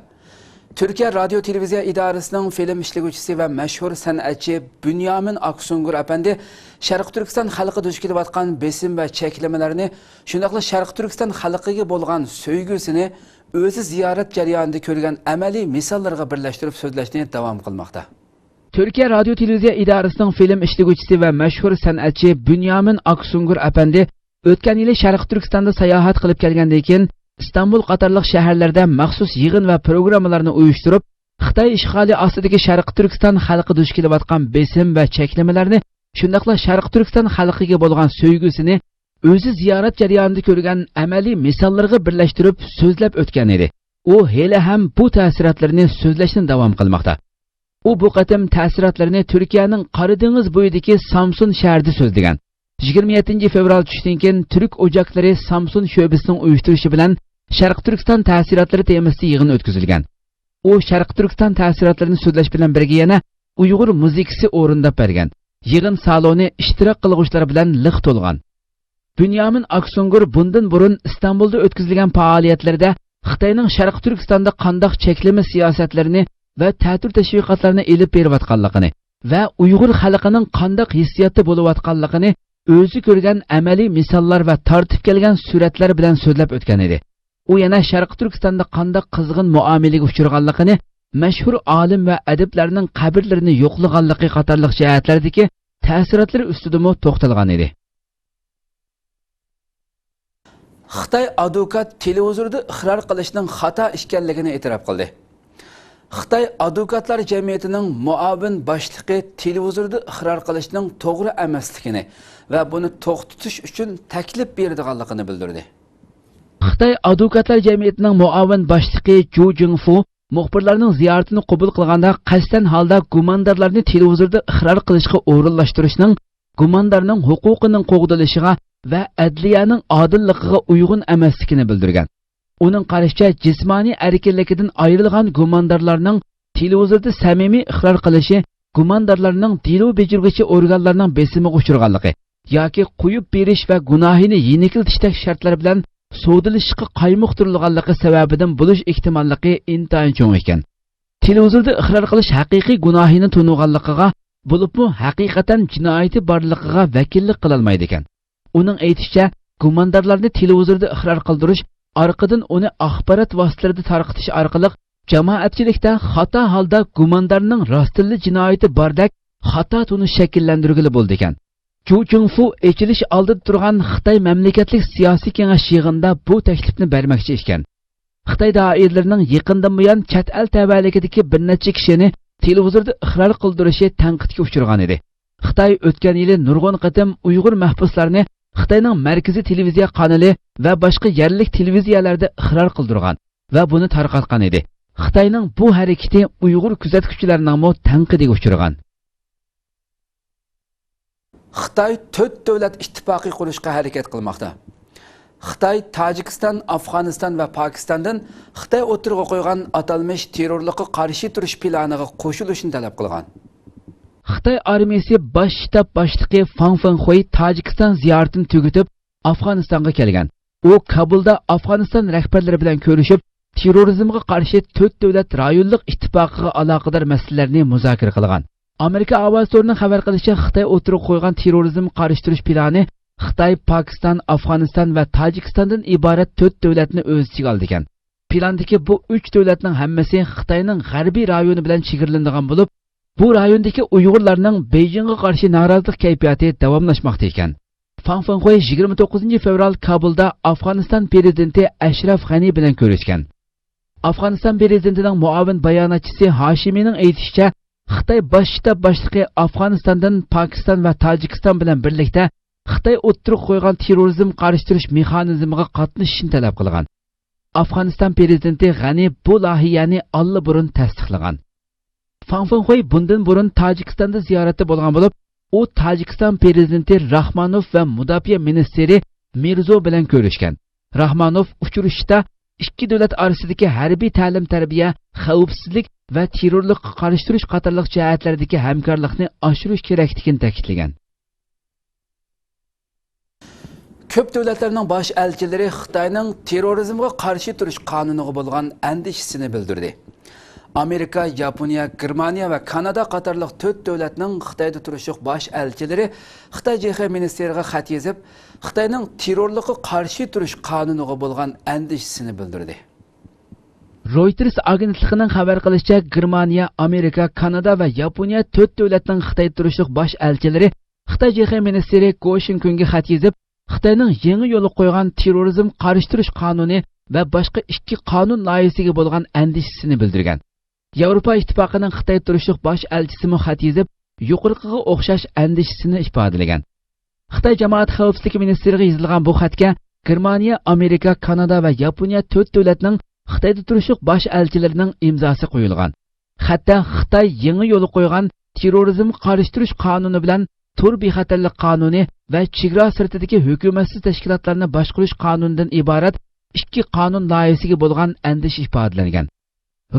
تۈركىيە رادىيو تېلېۋىزىيە ئىدارىسىنىڭ فىلىم ئىشلىگۈچىسى ۋە مەشھۇر سەنئەتچى بۇنيامىن ئاكسۇنگۇر ئەپەندى شەرقىي تۈركىستان خەلقى دۇچ كېلىۋاتقان بېسىم ۋە چەكلىمىلەرنى، شۇنداقلا شەرقىي تۈركىستان خەلقىگە بولغان سۆيگۈسىنى ئۆزى زىيارەت جەريانىدا كۆرگەن ئەمەلىي مىساللىرىغا بىرلەشتۈرۈپ سۆزلەشنى داۋام قىلماقتا. تۈركىيە رادىيو تېلېۋىزىيە ئىدارىسىنىڭ فىلىم ئىشلىگۈچىسى ۋە مەشھۇر سەنئەتچى بۇنيامىن ئاكسۇنگۇر ئەپەندى ئۆتكەن يىلى شەرقىي تۈركىستاندا ساياھەت قىلىپ كەلگەندىن كېيىن، ئىستانبۇل قاتارلىق شەھەرلەردە مەخسۇس يىغىن ۋە پروگراممىلارنى ئۇيۇشتۇرۇپ، خىتاي ئىشغالى ئاستىدىكى شەرقىي تۈركىستان خەلقى دۇچ كېلىۋاتقان بېسىم ۋە چەكلىمىلەرنى، شۇنداقلا شەرقىي تۈركىستان خەلقىگە بولغان سۆيگۈسىنى ئۆزى زىيارەت جەريانىدا كۆرگەن ئەمەلىي مىساللىرىغا بىرلەشتۈرۈپ سۆزلەپ ئۆتكەن ئىدى. ئۇ ھېلىھەم بۇ تەسىراتلىرىنى سۆزلەشنى داۋام قىلماقتا. ئۇ بۇ قېتىم تەسىراتلىرىنى تۈركىيەنىڭ قارا دېڭىز بويىدىكى سامسۇن شەھىرىدە سۆزلىگەن. يىگىرمە يەتتىنچى فېۋرال چۈشتىن كېيىن تۈرك ئوچاقلىرى سامسۇن شۆبىسىنىڭ ئۇيۇشتۇرۇشى بىلەن شەرقىي تۈركىستان تەسىراتلىرى تېمىسىدا يىغىن ئۆتكۈزۈلگەن. ئۇ شەرقىي تۈركىستان تەسىراتلىرىنى سۆزلەش بىلەن بىرگە يەنە ئۇيغۇر مۇزىكىسى ئورۇنداپ بەرگەن. يىغىن سالونى ئىشتىراك قىلغۇچىلار بىلەن لىق تولغان. بۇنيامىن ئاكسۇنگۇر بۇندىن بۇرۇن ئىستانبۇلدا ئۆتكۈزۈلگەن پائالىيەتلىرىدە خىتاينىڭ شەرقىي تۈركىستاندا قانداق چەكلىمە سىياسەتلىرىنى ۋە تەتۈر تەشۋىقاتلارنى ئېلىپ بېرىۋاتقانلىقىنى ۋە ئۇيغۇر خەلقىنىڭ قانداق ھېسسىياتتا بولۇۋاتقانلىقىنى ئۆزى كۆرگەن ئەمەلىي مىساللار ۋە تارتىپ كەلگەن سۈرەتلەر بىلەن سۆزلەپ ئۆتكەن ئىدى. ئۇ يەنە شەرقىي تۈركىستاندا قانداق قىزغىن مۇئامىلىگە ئۇچرىغانلىقىنى، مەشھۇر ئالىم ۋە ئەدىبلەرنىڭ قەبرىلىرىنى يوقلىغانلىقى قاتارلىق جەھەتلەردىكى تەسىراتلىرى ئۈستىدىمۇ توختالغان ئىدى. خىتاي ئادۋوكات تېلېۋىزوردا ئىقرار قىلىشنىڭ خاتا ئىكەنلىكىنى ئېتىراپ قىلدى. خىتاي ئادۋوكاتلار جەمئىيىتىنىڭ مۇئاۋىن باشلىقى تېلېۋىزوردا ئىقرار قىلىشنىڭ توغرا ئەمەسلىكىنى ۋە بۇنى توختىتىش ئۈچۈن تەكلىپ بېرىدىغانلىقىنى بىلدۈردى. خىتاي ئادۋوكاتلار جەمئىيىتىنىڭ مۇئاۋىن باشلىقى جۇ جىڭفۇ مۇخبىرلارنىڭ زىيارىتىنى قوبۇل قىلغاندا، قەستەن ھالدا گۇماندارلارنى تېلېۋىزوردا ئىقرار قىلىشقا ئورۇنلاشتۇرۇشنىڭ گۇماندارنىڭ ھوقۇقىنىڭ قوغدىلىشىغا ۋە ئەدلىيەنىڭ ئادىللىقىغا ئۇيغۇن ئەمەسلىكىنى بىلدۈرگەن. ئۇنىڭ قارىشىچە، جىسمانىي ئەركىنلىكىدىن ئايرىلغان گۇماندارلارنىڭ تېلېۋىزوردا سەمىمىي ئىقرار قىلىشى گۇماندارلارنىڭ دېلو بېجىرگۈچى ئورگانلارنىڭ بېسىمىغا ئۇچرىغانلىقى ياكى قويۇپ بېرىش ۋە گۇناھىنى يېنىكلىتىشتەك شەرتلەر بىلەن سودىلىشىشقا قايمۇقتۇرۇلغانلىقى سەۋەبىدىن بولۇش ئېھتىماللىقى ئىنتايىن چوڭ ئىكەن. تېلېۋىزوردا ئىقرار قىلىش ھەقىقىي گۇناھىنى تونۇغانلىقىغا، بولۇپمۇ ھەقىقەتەن جىنايىتى بارلىقىغا ۋەكىللىك قىلالمايدىكەن. ئۇنىڭ ئېيتىشىچە، گۇماندارلارنى تېلېۋىزوردا ئىقرار قىلدۇرۇش، ئارقىدىن ئۇنى ئاخبارات ۋاسىتىلىرىدا تارقىتىش ئارقىلىق جامائەتچىلىكتە خاتا ھالدا گۇماندارنىڭ راستتىنلا جىنايىتى باردەك خاتا تونۇش شەكىللەندۈرگىلى بولىدىكەن. جۇ جۇڭفۇ ئېچىلىش ئالدىدا تۇرغان خىتاي مەملىكەتلىك سىياسىي كېڭەش يىغىنىدا بۇ تەكلىپنى بەرمەكچى ئىكەن. خىتاي دائىرىلىرىنىڭ يېقىندىن بۇيان چەت ئەل تەۋەلىكىدىكى بىر نەچچە كىشىنى تېلېۋىزوردا ئىقرار قىلدۇرۇشى تەنقىدكە ئۇچرىغان ئىدى. خىتاي ئۆتكەن يىلى نۇرغۇن قېتىم ئۇيغۇر مەھبۇسلارنى خىتاينىڭ مەركىزىي تېلېۋىزىيە قانىلى ۋە باشقا يەرلىك تېلېۋىزىيەلەردە ئىقرار قىلدۇرغان ۋە بۇنى تارقاتقان ئىدى. خىتاينىڭ بۇ ھەرىكىتى ئۇيغۇر كۆزەتكۈچىلەرنىڭمۇ تەنقىدىگە ئۇچرىغان. خىتاي تۆت دۆلەت ئىتتىپاقى قۇرۇشقا ھەرىكەت قىلماقتا. خىتاي تاجىكىستان، ئافغانىستان ۋە پاكىستاندىن خىتاي ئوتتۇرىغا قويغان ئاتالمىش تېررورلۇققا قارشى تۇرۇش پىلانىغا قوشۇلۇشنى تەلەپ قىلغان. خىتاي ئارمىيىسى باش شتاب باشلىقى فاڭ فېڭخۇي تاجىكىستان زىيارىتىنى تۈگىتىپ، ئافغانىستانغا كەلگەن. ئۇ كابۇلدا ئافغانىستان رەھبەرلىرى بىلەن كۆرۈشۈپ، تېررورىزمغا قارشى تۆت دۆلەت رايونلۇق ئىتتىپاقىغا ئالاقىدار مەسىلىلەرنى مۇزاكىرە قىلغان. ئامېرىكا ئاۋازى تورىنىڭ خەۋەر قىلىشىچە، خىتاي ئوتتۇرىغا قويغان تېررورىزمغا قارشى تۇرۇش پىلانى خىتاي، پاكىستان، ئافغانىستان ۋە تاجىكىستاندىن ئىبارەت تۆت دۆلەتنى ئۆز ئىچىگە ئالىدىكەن. پىلاندىكى بۇ ئۈچ دۆلەتنىڭ ھەممىسى خىتاينىڭ غەربىي رايونى بىلەن چېگرىلىنىدىغان بولۇپ، بۇ رايوندىكى ئۇيغۇرلارنىڭ بېيجىڭغا قارشى نارازىلىق كەيپىياتى داۋاملاشماقتا ئىكەن. فاڭ فېڭخۇي يىگىرمە توققۇزىنچى فېۋرال كابۇلدا ئافغانىستان پىرېزىدېنتى ئەشرەف غەنى بىلەن كۆرۈشكەن. ئافغانىستان پىرېزىدېنتىنىڭ مۇئاۋىن باياناتچىسى ھاشىمىنىڭ ئېيتىشىچە، خىتاي باش شتاب باشلىقى ئافغانىستاندىن پاكىستان ۋە تاجىكىستان بىلەن بىرلىكتە خىتاي ئوتتۇرىغا قويغان تېررورىزم قارشى تۇرۇش مېخانىزمىغا قاتنىشىشنى تەلەپ قىلغان. ئافغانىستان پىرېزىدېنتى غەنى بۇ لايىھەنى ئاللىبۇرۇن تەستىقلىغان. فاڭ فېڭخۇي بۇندىن بۇرۇن تاجىكىستاندا زىيارەتتە بولغان بولۇپ، ئۇ تاجىكىستان پىرېزىدېنتى راخمانوف ۋە مۇداپىئە مىنىستىرى مىرزو بىلەن كۆرۈشكەن. راخمانوف ئۇچرىشىشتا ئىككى دۆلەت ئارىسىدىكى ھەربىي تەلىم-تەربىيە، خەۋپسىزلىك ۋە تېررورلۇققا قارشى تۇرۇش قاتارلىق جەھەتلەردىكى ھەمكارلىقنى ئاشۇرۇش كېرەكلىكىنى تەكىتلىگەن. كۆپ دۆلەتلەرنىڭ باش ئەلچىلىرى خىتاينىڭ تېررورىزمغا قارشى تۇرۇش قانۇنىغا بولغان ئەندىشىسىنى بىلدۈردى. ئامېرىكا، ياپونىيە، گېرمانىيە ۋە كانادا قاتارلىق تۆت دۆلەتنىڭ خىتايدا تۇرۇشلۇق باش ئەلچىلىرى خىتاي جې خې مىنىستىرىغا خەت يېزىپ، خىتاينىڭ تېررورلۇققا قارشى تۇرۇش قانۇنىغا بولغان ئەندىشىسىنى بىلدۈردى. رويتېرس ئاگېنتلىقىنىڭ خەۋەر قىلىشىچە، گېرمانىيە، ئامېرىكا، كانادا ۋە ياپونىيە تۆت دۆلەتنىڭ خىتايدا تۇرۇشلۇق باش ئەلچىلىرى خىتاي جې خې مىنىستىرى گو شىنكۈنگە خەت يېزىپ، خىتاينىڭ يېڭى يولغا قويغان تېررورىزم قارشى تۇرۇش قانۇنى ۋە باشقا ئىككى قانۇن لايىھىسىگە بولغان ئەندىشىسىنى بىلدۈرگەن. ياۋروپا ئىتتىپاقىنىڭ خىتايدا تۇرۇشلۇق باش ئەلچىسىمۇ خەت يېزىپ، يۇقىرىقىغا ئوخشاش ئەندىشىسىنى ئىپادىلىگەن. خىتاي جامائەت خەۋپسىزلىكى مىنىستىرىغا يېزىلغان بۇ خەتكە گېرمانىيە، ئامېرىكا، كانادا ۋە ياپونىيە تۆت دۆلەتنىڭ خىتايدا تۇرۇشلۇق باش ئەلچىلىرىنىڭ ئىمزاسى قويۇلغان. خەتتە خىتاي يېڭى يولغا قويغان تېررورىزمغا قارشى تۇرۇش قانۇنى بىلەن تور بىخەتەرلىك قانۇنى ۋە چېگرا سىرتىدىكى ھۆكۈمەتسىز تەشكىلاتلارنى باشقۇرۇش قانۇنىدىن ئىبارەت ئىككى قانۇن لايىھىسىگە بولغان ئەندىشە ئىپادىلەنگەن.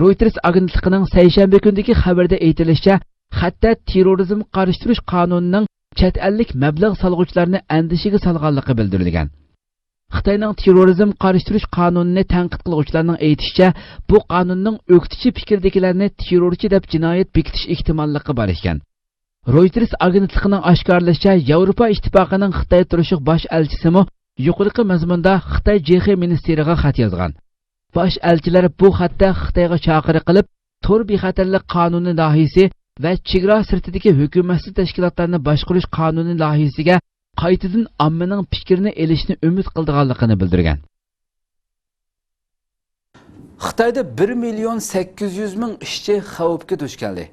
رويتېرس ئاگېنتلىقىنىڭ سەيشەنبە كۈنىدىكى خەۋىرىدە ئېيتىلىشىچە، خەتتە تېررورىزمغا قارشى تۇرۇش قانۇنىنىڭ چەت ئەللىك مەبلەغ سالغۇچىلارنى ئەندىشىگە سالغانلىقى بىلدۈرۈلگەن. خىتاينىڭ تېررورىزم قارشى تۇرۇش قانۇنىنى تەنقىد قىلغۇچىلارنىڭ ئېيتىشىچە، بۇ قانۇننىڭ ئۆكتىچى پىكىردىكىلەرنى تېررورچى دەپ جىنايەت بېكىتىش ئېھتىماللىقى بار ئىكەن. رويتېرس ئاگېنتلىقىنىڭ ئاشكارىلىشىچە، ياۋروپا ئىتتىپاقىنىڭ خىتايدا تۇرۇشلۇق باش ئەلچىسىمۇ يۇقىرىقى مەزمۇندا خىتاي جېخې مىنىستىرىغا خەت يازغان. باش ئەلچىلەر بۇ خەتتە خىتايغا چاقىرىق قىلىپ، تور بىخەتەرلىك قانۇنى لايىھىسى ۋە چېگرا سىرتىدىكى ھۆكۈمەتسىز تەشكىلاتلارنى باشقۇرۇش قانۇنى لايىھىسىگە قايتىدىن ئاممىنىڭ پىكرىنى ئېلىشىنى ئۈمىد قىلىدىغانلىقىنى بىلدۈرگەن. خىتايدا بىر مىليون سەككىز يۈز مىڭ ئىشچى خەۋپكە دۇچ كەلدى.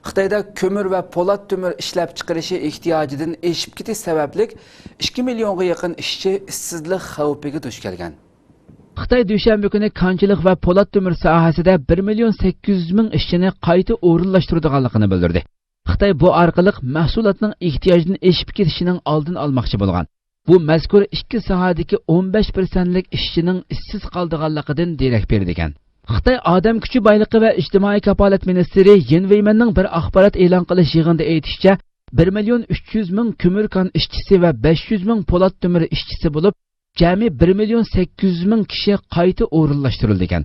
خىتايدا كۆمۈر ۋە پولات تۆمۈر ئىشلەپچىقىرىشى ئېھتىياجىدىن ئېشىپ كېتىش سەۋەبلىك، ئىككى مىليونغا يېقىن ئىشچى ئىشسىزلىق خەۋپىگە دۇچ كەلگەن. خىتاي دۈشەنبە كۈنى كانچىلىق ۋە پولات تۆمۈر ساھەسىدە بىر مىليون سەككىز يۈز مىڭ ئىشچىنى قايتا ئورۇنلاشتۇرىدىغانلىقىنى بىلدۈردى. خىتاي بۇ ئارقىلىق مەھسۇلاتنىڭ ئېھتىياجدىن ئېشىپ كېتىشىنىڭ ئالدىنى ئالماقچى بولغان. بۇ مەزكۇر ئىككى ساھەدىكى ئون بەش پىرسەنتلىك ئىشچىنىڭ ئىشسىز قالىدىغانلىقىدىن دېرەك بېرىدىكەن. خىتاي ئادەم كۈچى بايلىقى ۋە ئىجتىمائىي كاپالەت مىنىستىرى يىن ۋېيمەننىڭ بىر ئاخبارات ئېلان قىلىش يىغىنىدا ئېيتىشىچە، بىر مىليون ئۈچ يۈز مىڭ كۆمۈر كان ئىشچىسى ۋە بەش يۈز مىڭ پولات تۆمۈر ئىشچىسى بولۇپ، جەمئىي بىر مىليون سەككىز يۈز مىڭ كىشى قايتا ئورۇنلاشتۇرۇلىدىكەن.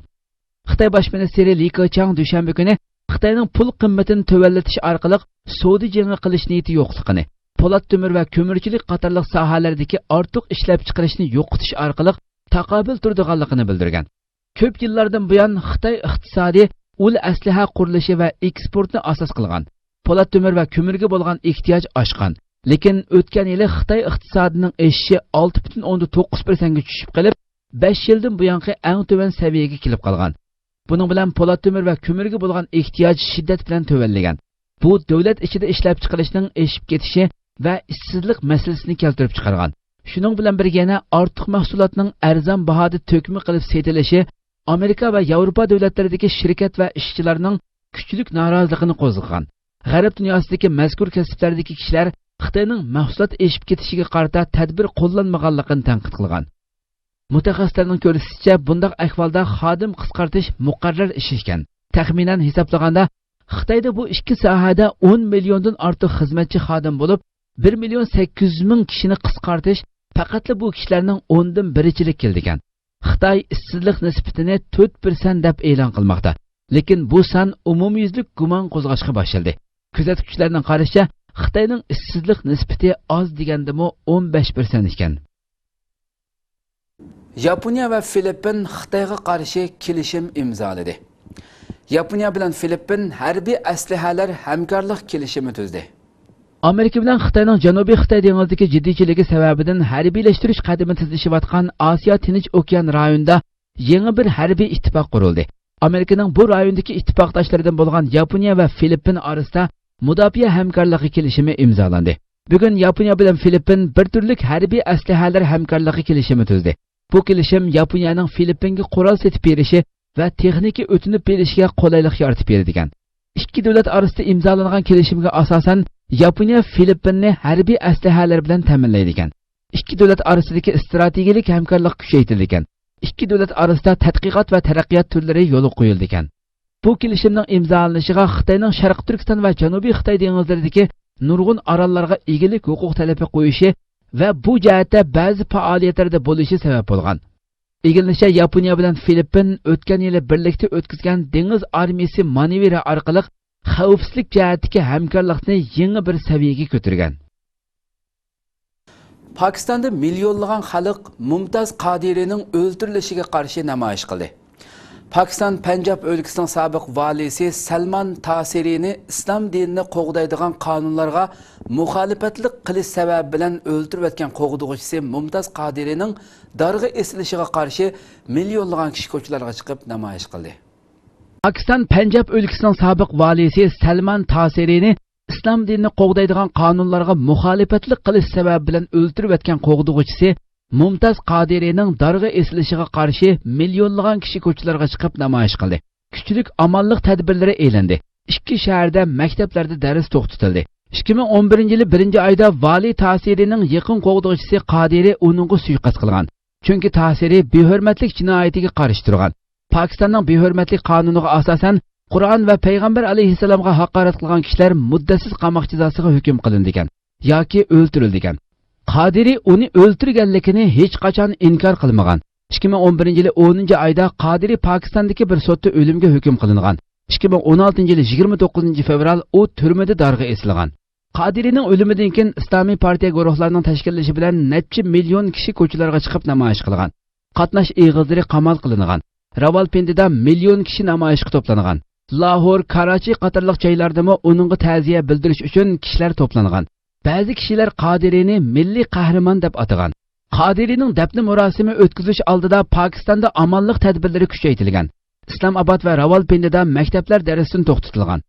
خىتاي باش مىنىستىرى لى كېچياڭ دۈشەنبە كۈنى خىتاينىڭ پۇل قىممىتىنى تۆۋەنلىتىش ئارقىلىق سودا جېڭى قىلىش نىيىتى يوقلۇقىنى، پولات تۆمۈر ۋە كۆمۈرچىلىك قاتارلىق ساھەلەردىكى ئارتۇق ئىشلەپچىقىرىشنى يوقىتىش ئارقىلىق تاقابىل تۇرىدىغانلىقىنى بىلدۈرگەن. كۆپ يىللاردىن بۇيان خىتاي ئىقتىسادى ئۇل ئەسلىھە قۇرۇلۇشى ۋە ئېكسپورتنى ئاساس قىلغان، پولات تۆمۈر ۋە كۆمۈرگە بولغان ئېھتىياج ئاشقان. لېكىن ئۆتكەن يىلى خىتاي ئىقتىسادىنىڭ ئېشىشى ئالتە پۈتۈن ئوندىن توققۇز پىرسەنتكە چۈشۈپ قېلىپ، بەش يىلدىن بۇيانقى ئەڭ تۆۋەن سەۋىيەگە كېلىپ قالغان. بۇنىڭ بىلەن پولات تۆمۈر ۋە كۆمۈرگە بولغان ئېھتىياج شىددەت بىلەن تۆۋەنلىگەن. بۇ دۆلەت ئىچىدە ئىشلەپچىقىرىشنىڭ ئېشىپ كېتىشى ۋە ئىشسىزلىق مەسىلىسىنى كەلتۈرۈپ چىقارغان. شۇنىڭ بىلەن بىرگە، يەنە ئارتۇق مەھسۇلاتنىڭ ئەرزان باھادا تۆكمە قىلىپ سېتىلىشى ئامېرىكا ۋە ياۋروپا دۆلەتلىرىدىكى شىركەت ۋە ئىشچىلارنىڭ كۈچلۈك نارازىلىقىنى قوزغىغان. غەرب دۇنياسىدىكى مەزكۇر كەسىپلەردىكى كىشىلەر خىتاينىڭ مەھسۇلات ئېشىپ كېتىشىگە قارىتا تەدبىر قوللانمىغانلىقىنى تەنقىد قىلغان. مۇتەخەسسىسلەرنىڭ كۆرسىتىشىچە، بۇنداق ئەھۋالدا خادىم قىسقارتىش مۇقەررەر ئىش ئىكەن. تەخمىنەن ھېسابلىغاندا، خىتايدا بۇ ئىككى ساھەدە ئون مىليوندىن ئارتۇق خىزمەتچى خادىم بولۇپ، بىر مىليون سەككىز يۈز مىڭ كىشىنى قىسقارتىش پەقەتلا بۇ كىشىلەرنىڭ ئوندىن بىرىچىلىك كېلىدىكەن. خىتاي ئىشسىزلىق نىسبىتىنى تۆت پىرسەنت دەپ ئېلان قىلماقتا. لېكىن بۇ سان ئومۇميۈزلۈك گۇمان قوزغاشقا باشلىدى. كۆزەتكۈچىلەرنىڭ قارىشىچە، خىتاينىڭ ئىشسىزلىق نىسبىتى ئاز دېگەندىمۇ ئون بەش پىرسەنت ئىكەن. ياپونىيە ۋە فىلىپپىن خىتايغا قارشى كېلىشىم ئىمزالىدى. ياپونىيە بىلەن فىلىپپىن ھەربىي ئەسلىھەلەر ھەمكارلىق كېلىشىمى تۈزدى. ئامېرىكا بىلەن خىتاينىڭ جەنۇبىي خىتاي دېڭىزىدىكى جىددىيچىلىكى سەۋەبىدىن ھەربىيلەشتۈرۈش قەدىمى تېزلىشىۋاتقان ئاسىيا تىنچ ئوكيان رايونىدا يېڭى بىر ھەربىي ئىتتىپاق قۇرۇلدى. ئامېرىكىنىڭ بۇ رايوندىكى ئىتتىپاقداشلىرىدىن بولغان ياپونىيە ۋە فىلىپپىن ئارىسىدا مۇداپىئە ھەمكارلىقى كېلىشىمى ئىمزالاندى. بۈگۈن ياپونىيە بىلەن فىلىپپىن بىر تۈرلۈك ھەربىي ئەسلىھەلەر ھەمكارلىقى كېلىشىمى تۈزدى. بۇ كېلىشىم ياپونىيەنىڭ فىلىپپىنگە قورال سېتىپ بېرىشى ۋە تېخنىكا ئۆتۈنۈپ بېرىشىگە قولايلىق يارىتىپ بېرىدىكەن. ئىككى دۆلەت ئارىسىدا ئىمزالانغان كېلىشىمگە ئاساسەن، ياپونىيە فىلىپپىننى ھەربىي ئەسلىھەلەر بىلەن تەمىنلەيدىكەن. ئىككى دۆلەت ئارىسىدىكى ئىستراتېگىيەلىك ھەمكارلىق كۈچەيتىلىدىكەن. ئىككى دۆلەت ئارىسىدا تەتقىقات ۋە تەرەققىيات تۈرلىرى يولغا قويۇلىدىكەن. بۇ كېلىشىمنىڭ ئىمزالىنىشىغا خىتاينىڭ شەرقىي تۈركىستان ۋە جەنۇبىي خىتاي دېڭىزلىرىدىكى نۇرغۇن ئاراللارغا ئىگىلىك ھوقۇق تەلىپى قويۇشى ۋە بۇ جەھەتتە بەزى پائالىيەتلەردە بولۇشى سەۋەب بولغان. ئىگىلىنىشىچە، ياپونىيە بىلەن فىلىپپىن ئۆتكەن يىلى بىرلىكتە ئۆتكۈزگەن دېڭىز ئارمىيىسى مانېۋىرى ئارقىلىق خەۋپسىزلىك جەھەتتىكى ھەمكارلىقنى يېڭى بىر سەۋىيەگە كۆتۈرگەن. پاكىستاندا مىليونلىغان خەلق مۇمتاز قادىرىنىڭ ئۆلتۈرۈلۈشىگە قارشى نامايىش قىلدى. پاكىستان پەنجاب ئۆلكىسىنىڭ سابىق ۋالىيسى سەلمان تاسىرىنى ئىسلام دىنىنى قوغدايدىغان قانۇنلارغا مۇخالىپەتلىك قىلىش سەۋەبى بىلەن ئۆلتۈرۈۋەتكەن قوغدىغۇچىسى مۇمتاز قادىرىنىڭ دارغا ئېسىلىشىغا قارشى مىليونلىغان كىشى كوچىلارغا چىقىپ نامايىش قىلدى. پاكىستان پەنجاب ئۆلكىسىنىڭ سابىق ۋالىيسى سەلمان تاسىرىنى ئىسلام دىنىنى قوغدايدىغان قانۇنلارغا مۇخالىپەتلىك قىلىش سەۋەبى بىلەن ئۆلتۈرۈۋەتكەن قوغدىغۇچىسى مۇمتاز قادىرىنىڭ دارغا ئېسىلىشىغا قارشى مىليونلىغان كىشى كوچىلارغا چىقىپ نامايىش قىلدى. كۈچلۈك ئامانلىق تەدبىرلىرى ئېلىندى. ئىككى شەھەردە مەكتەپلەردە دەرس توختىتىلدى. ئىككى مىڭ ئون بىرىنچى يىلى بىرىنچى ئايدا ۋالىي تاسىرىنىڭ يېقىن قوغدىغۇچىسى قادىرى ئۇنىڭغا سۇيىقەست قىلغان. چۈنكى تاسىرى بىھۆرمەتلىك جىنايىتىگە قارشى تۇرغان. پاكىستاننىڭ بىھۆرمەتلىك قانۇنىغا ئاساسەن، قۇرئان ۋە پەيغەمبەر ئەلەيھىسسالامغا ھاقارەت قىلغان كىشىلەر مۇددەتسىز قاماق جازاسىغا ھۆكۈم قىلىنىدىكەن ياكى ئۆلتۈرۈلىدىكەن. قادىرى ئۇنى ئۆلتۈرگەنلىكىنى ھېچقاچان ئىنكار قىلمىغان. ئىككى مىڭ ئون بىرىنچى يىلى ئونىنچى ئايدا قادىرى پاكىستاندىكى بىر سوتتا ئۆلۈمگە ھۆكۈم قىلىنغان. ئىككى مىڭ ئون ئالتىنچى يىلى يىگىرمە توققۇزىنچى فېۋرال ئۇ تۈرمىدە دارغا ئېسىلغان. قادىرىنىڭ ئۆلۈمىدىن كېيىن ئىسلامىي پارتىيە گۇرۇھلارنىڭ تەشكىللىشى بىلەن نەچچە مىليون كىشى كوچىلارغا چىقىپ نامايىش قىلغان. قاتناش ئېغىزلىرى قامال قىلىنغان. راۋالپىندىدا مىليون كىشى نامايىشقا توپلانغان. لاھور، كاراچى قاتارلىق جايلاردىمۇ ئۇنىڭغا تەزىيە بىلدۈرۈش ئۈچۈن كىشىلەر توپلانغان. بەزى كىشىلەر قادىرىنى مىللىي قەھرىمان دەپ ئاتىغان. قادىرىنىڭ دەپنە مۇراسىمى ئۆتكۈزۈش ئالدىدا پاكىستاندا ئامانلىق تەدبىرلىرى كۈچەيتىلگەن. ئىسلام ئاباد ۋە راۋالپىندىدا مەكتەپلەر دەرستىن توختىتىلغان.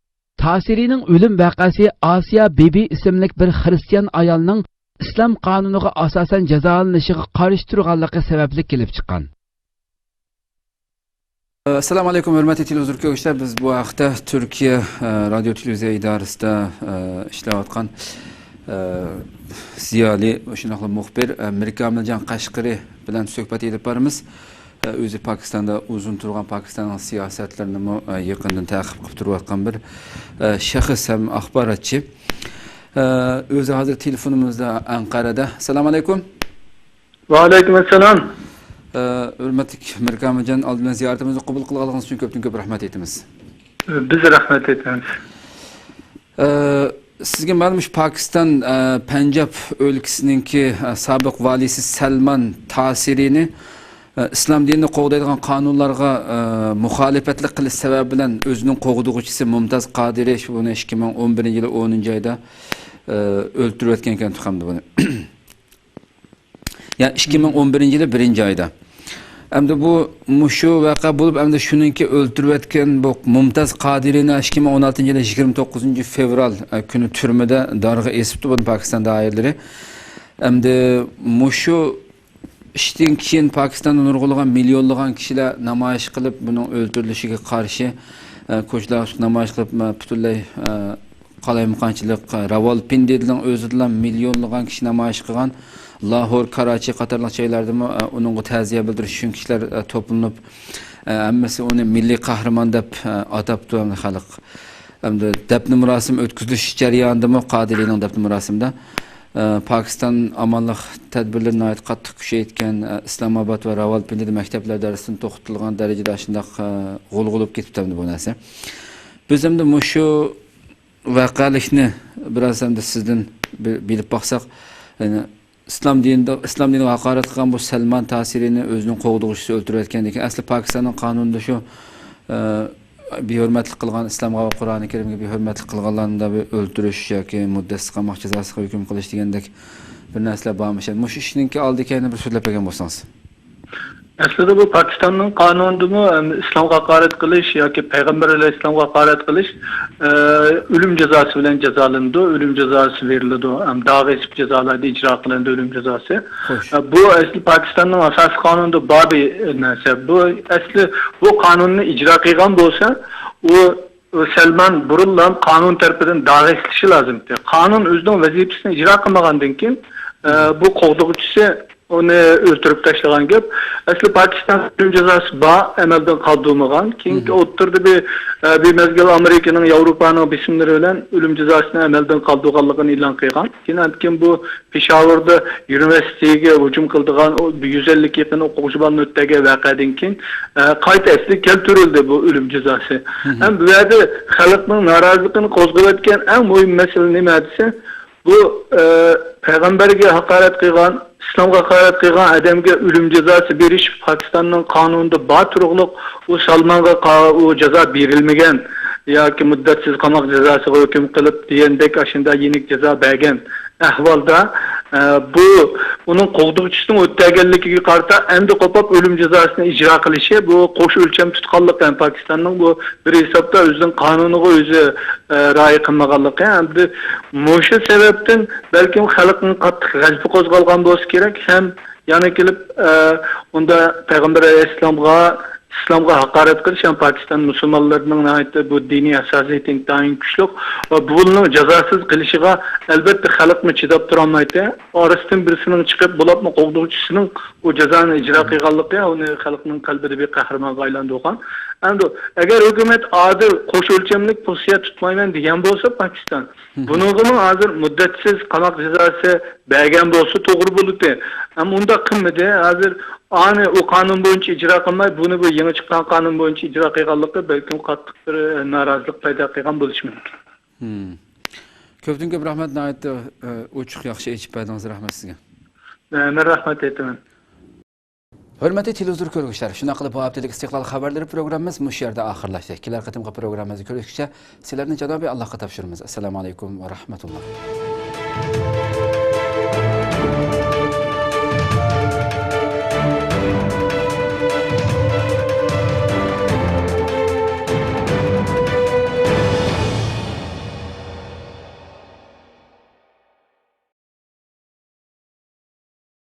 تاسىرىنىڭ ئۆلۈم ۋەقەسى ئاسىيا بىبى ئىسىملىك بىر خىرىستىيان ئايالنىڭ ئىسلام قانۇنىغا ئاساسەن جازالىنىشىغا قارشى تۇرغانلىقى سەۋەبلىك كېلىپ چىققان. ئەسسالامۇ ئەلەيكۇم، ھۆرمەتلىك تېلېۋىزور كۆرگۈچىلەر. بىز بۇ ھەقتە تۈركىيە، ئە، رادىيو تېلېۋىزىيە ئىدارىسىدا، ئە، ئىشلەۋاتقان، ئە، زىيالىي، شۇنداقلا مۇخبىر، ئە، مىركامىلجان قەشقىرى بىلەن سۆھبەت ئېلىپ بارىمىز. ئە، ئۆزى پاكىستاندا ئۇزۇن تۇرغان، پاكىستاننىڭ سىياسەتلىرىنىمۇ، ئە، يېقىندىن تەقىب قىلىپ تۇرۇۋاتقان بىر، ئە، شەخس ھەم ئاخباراتچى. ئە، ئۆزى ھازىر تېلېفونىمىزدا ئەنقەرەدە. ئەسسالامۇ ئەلەيكۇم. ۋەئەلەيكۇم ئەسسالام. ئە، ھۆرمەتلىك مىركامىلجان، ئالدى بىلەن زىيارىتىمىزنى قوبۇل قىلغانلىقىڭىز ئۈچۈن كۆپتىن كۆپ رەھمەت ئېيتىمىز. بىز رەھمەت ئېيتىمىز. ئە، سىزگە مەلۇم، شۇ پاكىستان، ئە، پەنجاب ئۆلكىسىنىڭكى، ئە، سابىق ۋالىيسى سەلمان تاسىرىنى، ئە، ئىسلام دىنىنى قوغدايدىغان قانۇنلارغا، ئە، مۇخالىپەتلىك قىلىش سەۋەبى بىلەن ئۆزىنىڭ قوغدىغۇچىسى مۇمتاز قادىرى شۇ، بۇنى ئىككى مىڭ ئون بىرىنچى يىلى ئونىنچى ئايدا، ئە، ئۆلتۈرۈۋەتكەن ئىكەن، تۇخامدا بۇنى. يا، ئىككى مىڭ ئون بىرىنچى يىلى بىرىنچى ئايدا. ئەمدى بۇ، مۇشۇ ۋەقە بولۇپ، ئەمدى شۇنىڭكى ئۆلتۈرۈۋەتكەن بۇ مۇمتاز قادىرىنى ئىككى مىڭ ئون ئالتىنچى يىلى يىگىرمە توققۇزىنچى فېۋرال، ئە، كۈنى تۈرمىدە دارغا ئېسىپتۇ بۇنى پاكىستان دائىرىلىرى. ئەمدى مۇشۇ ئىشتىن كېيىن پاكىستاندا نۇرغۇنلىغان، مىليونلىغان كىشىلەر نامايىش قىلىپ، بۇنىڭ ئۆلتۈرۈلۈشىگە قارشى، ئە، كوچىلارغا چىقىپ نامايىش قىلىپ، ئە، پۈتۈنلەي، ئە، قالايمىقانچىلىق، راۋالپىندىنىڭ ئۆزىدىلا مىليونلىغان كىشى نامايىش قىلغان. لاھور، كاراچى قاتارلىق جايلاردىمۇ، ئە، ئۇنىڭغا تەزىيە بىلدۈرۈش ئۈچۈن كىشىلەر، ئە، توپلىنىپ، ئە، ھەممىسى ئۇنى مىللىي قەھرىمان دەپ، ئە، ئاتاپتۇ ھەمدە خەلق. ھەمدە دەپنە مۇراسىمى ئۆتكۈزۈلۈش جەريانىدىمۇ، قادىرىنىڭ دەپنە مۇراسىمىدا، ئە، پاكىستان ئامانلىق تەدبىرلىرىنى ناھايىتى قاتتىق كۈچەيتكەن، ئە، ئىسلامئاباد ۋە راۋالپىندىدا مەكتەپلەر دەرستىن توختىتىلغان دەرىجىدە ئاشۇنداق، ئە، غۇلغۇلا بولۇپ كېتىپتۇ ئەمدى بۇ نەرسە. بىز ئەمدى مۇشۇ ۋەقەلىكنى بىراز ئەمدى سىزدىن بىر بىلىپ باقساق، يەنى ئىسلام دىنىدا، ئىسلام دىنىغا ھاقارەت قىلغان بۇ سەلمان تاسىرىنى ئۆزىنىڭ قوغدىغۇچىسى ئۆلتۈرۈۋەتكەندىكىن، ئەسلى پاكىستاننىڭ قانۇنىدا شۇ، ئە، بىھۆرمەتلىك قىلغان، ئىسلامغا ۋە قۇرئانى كەرىمگە بىھۆرمەتلىك قىلغانلارنى بىر ئۆلتۈرۈش ياكى مۇددەتسىز قاماق جازاسىغا ھۆكۈم قىلىش دېگەندەك بىر نەرسىلەر بارمىش. مۇشۇ ئىشنىڭكى ئالدى كەينىنى بىر سۆزلەپ بەرگەن بولسىڭىز. ئەسلىدە بۇ پاكىستاننىڭ قانۇنىدىمۇ، ئەم، ئىسلامغا ھاقارەت قىلىش ياكى پەيغەمبەر ئەلەيھىسسالامغا ھاقارەت قىلىش، ئە، ئۆلۈم جازاسى بىلەن جازالىنىدۇ، ئۆلۈم جازاسى بېرىلىدۇ، ئەم، داغ ئېسىپ جازالايدۇ، ئىجرا قىلىنىدۇ ئۆلۈم جازاسى. خوش. ئە، بۇ ئەسلى پاكىستاننىڭ ئاساسىي قانۇنىدا بار بىر نەرسە. بۇ ئەسلى بۇ قانۇننى ئىجرا قىلغان بولسا، ئۇ، ئۇ سەلمان بۇرۇنلا قانۇن تەرىپىدىن داغ ئېسىلىشى لازىم. قانۇن ئۆزىنىڭ ۋەزىپىسىنى ئىجرا قىلمىغاندىن كېيىن، ئە، بۇ قوغدىغۇچىسى ئۇنى ئۆلتۈرۈپ تاشلىغان گەپ. ئەسلى پاكىستان ئۆلۈم جازاسى بار، ئەمەلدىن قالدۇرمىغان. كېيىنكى ئوتتۇرىدا بىر، ئە، بىر مەزگىل ئامېرىكىنىڭ ياۋروپانىڭ بېسىملىرى بىلەن ئۆلۈم جازاسىنى ئەمەلدىن قالدۇرغانلىقىنى ئېلان قىلغان. كېيىن ئاندىن كېيىن بۇ پېشاۋۇردا يۇنىۋېرسىتېتىگە ھۇجۇم قىلىدىغان ئۇ يۈز ئەللىككە يېقىن ئوقۇغۇچى بالىنى ئۆلتۈرگەن ۋەقەدىن كېيىن، ئە، قايتا ئەسلىگە كەلتۈرۈلدى بۇ ئۆلۈم جازاسى. ھەم بۇ يەردە خەلقنىڭ نارازىلىقىنى قوزغىۋەتكەن ئەڭ مۇھىم مەسىلە نېمە دېسە، بۇ، ئە، پەيغەمبەرگە ھاقارەت قىلغان، ئىسلامغا ھاقارەت قىلغان ئادەمگە ئۆلۈم جازاسى بېرىش پاكىستاننىڭ قانۇنىدا بار تۇرۇقلۇق، ئۇ سالمانغا قا-، ئۇ جازا بېرىلمىگەن ياكى مۇددەتسىز قاماق جازاسىغا ھۆكۈم قىلىپ دېگەندەك ئاشۇنداق يېنىك جازا بەرگەن ئەھۋالدا، ئە، بۇ ئۇنىڭ قوغدىغۇچىسىنىڭ ئۆتەلگەنلىكىگە قارىتا ئەمدى قوپاپ ئۆلۈم جازاسىنى ئىجرا قىلىشى، بۇ قوش ئۆلچەم تۇتقانلىق ھەم پاكىستاننىڭ بۇ بىر ھېسابتا ئۆزىنىڭ قانۇنىغا ئۆزى، ئە، رىئايە قىلمىغانلىقى. ئەمدى مۇشۇ سەۋەبتىن بەلكىم خەلقنىڭ قاتتىق غەزىپى قوزغالغان بولسا كېرەك ھەم يەنە كېلىپ، ئە، ئۇندا پەيغەمبەر ئەلەيھىسسالامغا، ئىسلامغا ھاقارەت قىلىش ھەم پاكىستان مۇسۇلمانلىرىنىڭ ناھايىتى بۇ دىنىي ھەسساسىيىتى ئىنتايىن كۈچلۈك ۋە بۇنىڭ جازاسىز قېلىشىغا ئەلۋەتتە خەلقمۇ چىداپ تۇرالمايتتى. ئارىسىدىن بىرسىنىڭ چىقىپ، بولۇپمۇ قوغدىغۇچىسىنىڭ ئۇ جازانى ئىجرا قىلغانلىقى ئۇنى خەلقنىڭ قەلبىدە بىر قەھرىمانغا ئايلاندۇرغان. ئەمدى ئەگەر ھۆكۈمەت ھازىر قوش ئۆلچەملىك پوزىتسىيە تۇتمايمەن دېگەن بولسا پاكىستان، بۇنىڭغىمۇ ھازىر مۇددەتسىز قاماق جازاسى بەرگەن بولسا توغرا بولىدۇ. ئەمما ئۇنداق قىلمىدى. ھازىر ئانى ئۇ قانۇن بويىچە ئىجرا قىلماي، بۇنى بۇ يېڭى چىققان قانۇن بويىچە ئىجرا قىلغانلىقى بەلكىم قاتتىق بىر، ئە، نارازىلىق پەيدا قىلغان بولۇشى مۇمكىن. مم. كۆپتىن كۆپ رەھمەت، ناھايىتى ئوچۇق، ياخشى ئېچىپ بەردىڭىز، رەھمەت سىزگە. مەن رەھمەت ئېيتىمەن. ھۆرمەتلىك تېلېۋىزور كۆرگۈچىلەر، شۇنداق قىلىپ بۇ ھەپتىلىك ئىستىقلال خەۋەرلىرى پروگراممىمىز مۇشۇ يەردە ئاخىرلاشتى. كېلەر قېتىمقى پروگراممىمىزدا كۆرۈشكىچە سىلەرنى جانابىي ئاللاھقا تاپشۇرىمىز. ئەسسالامۇ ئەلەيكۇم ۋە رەھمەتۇللا.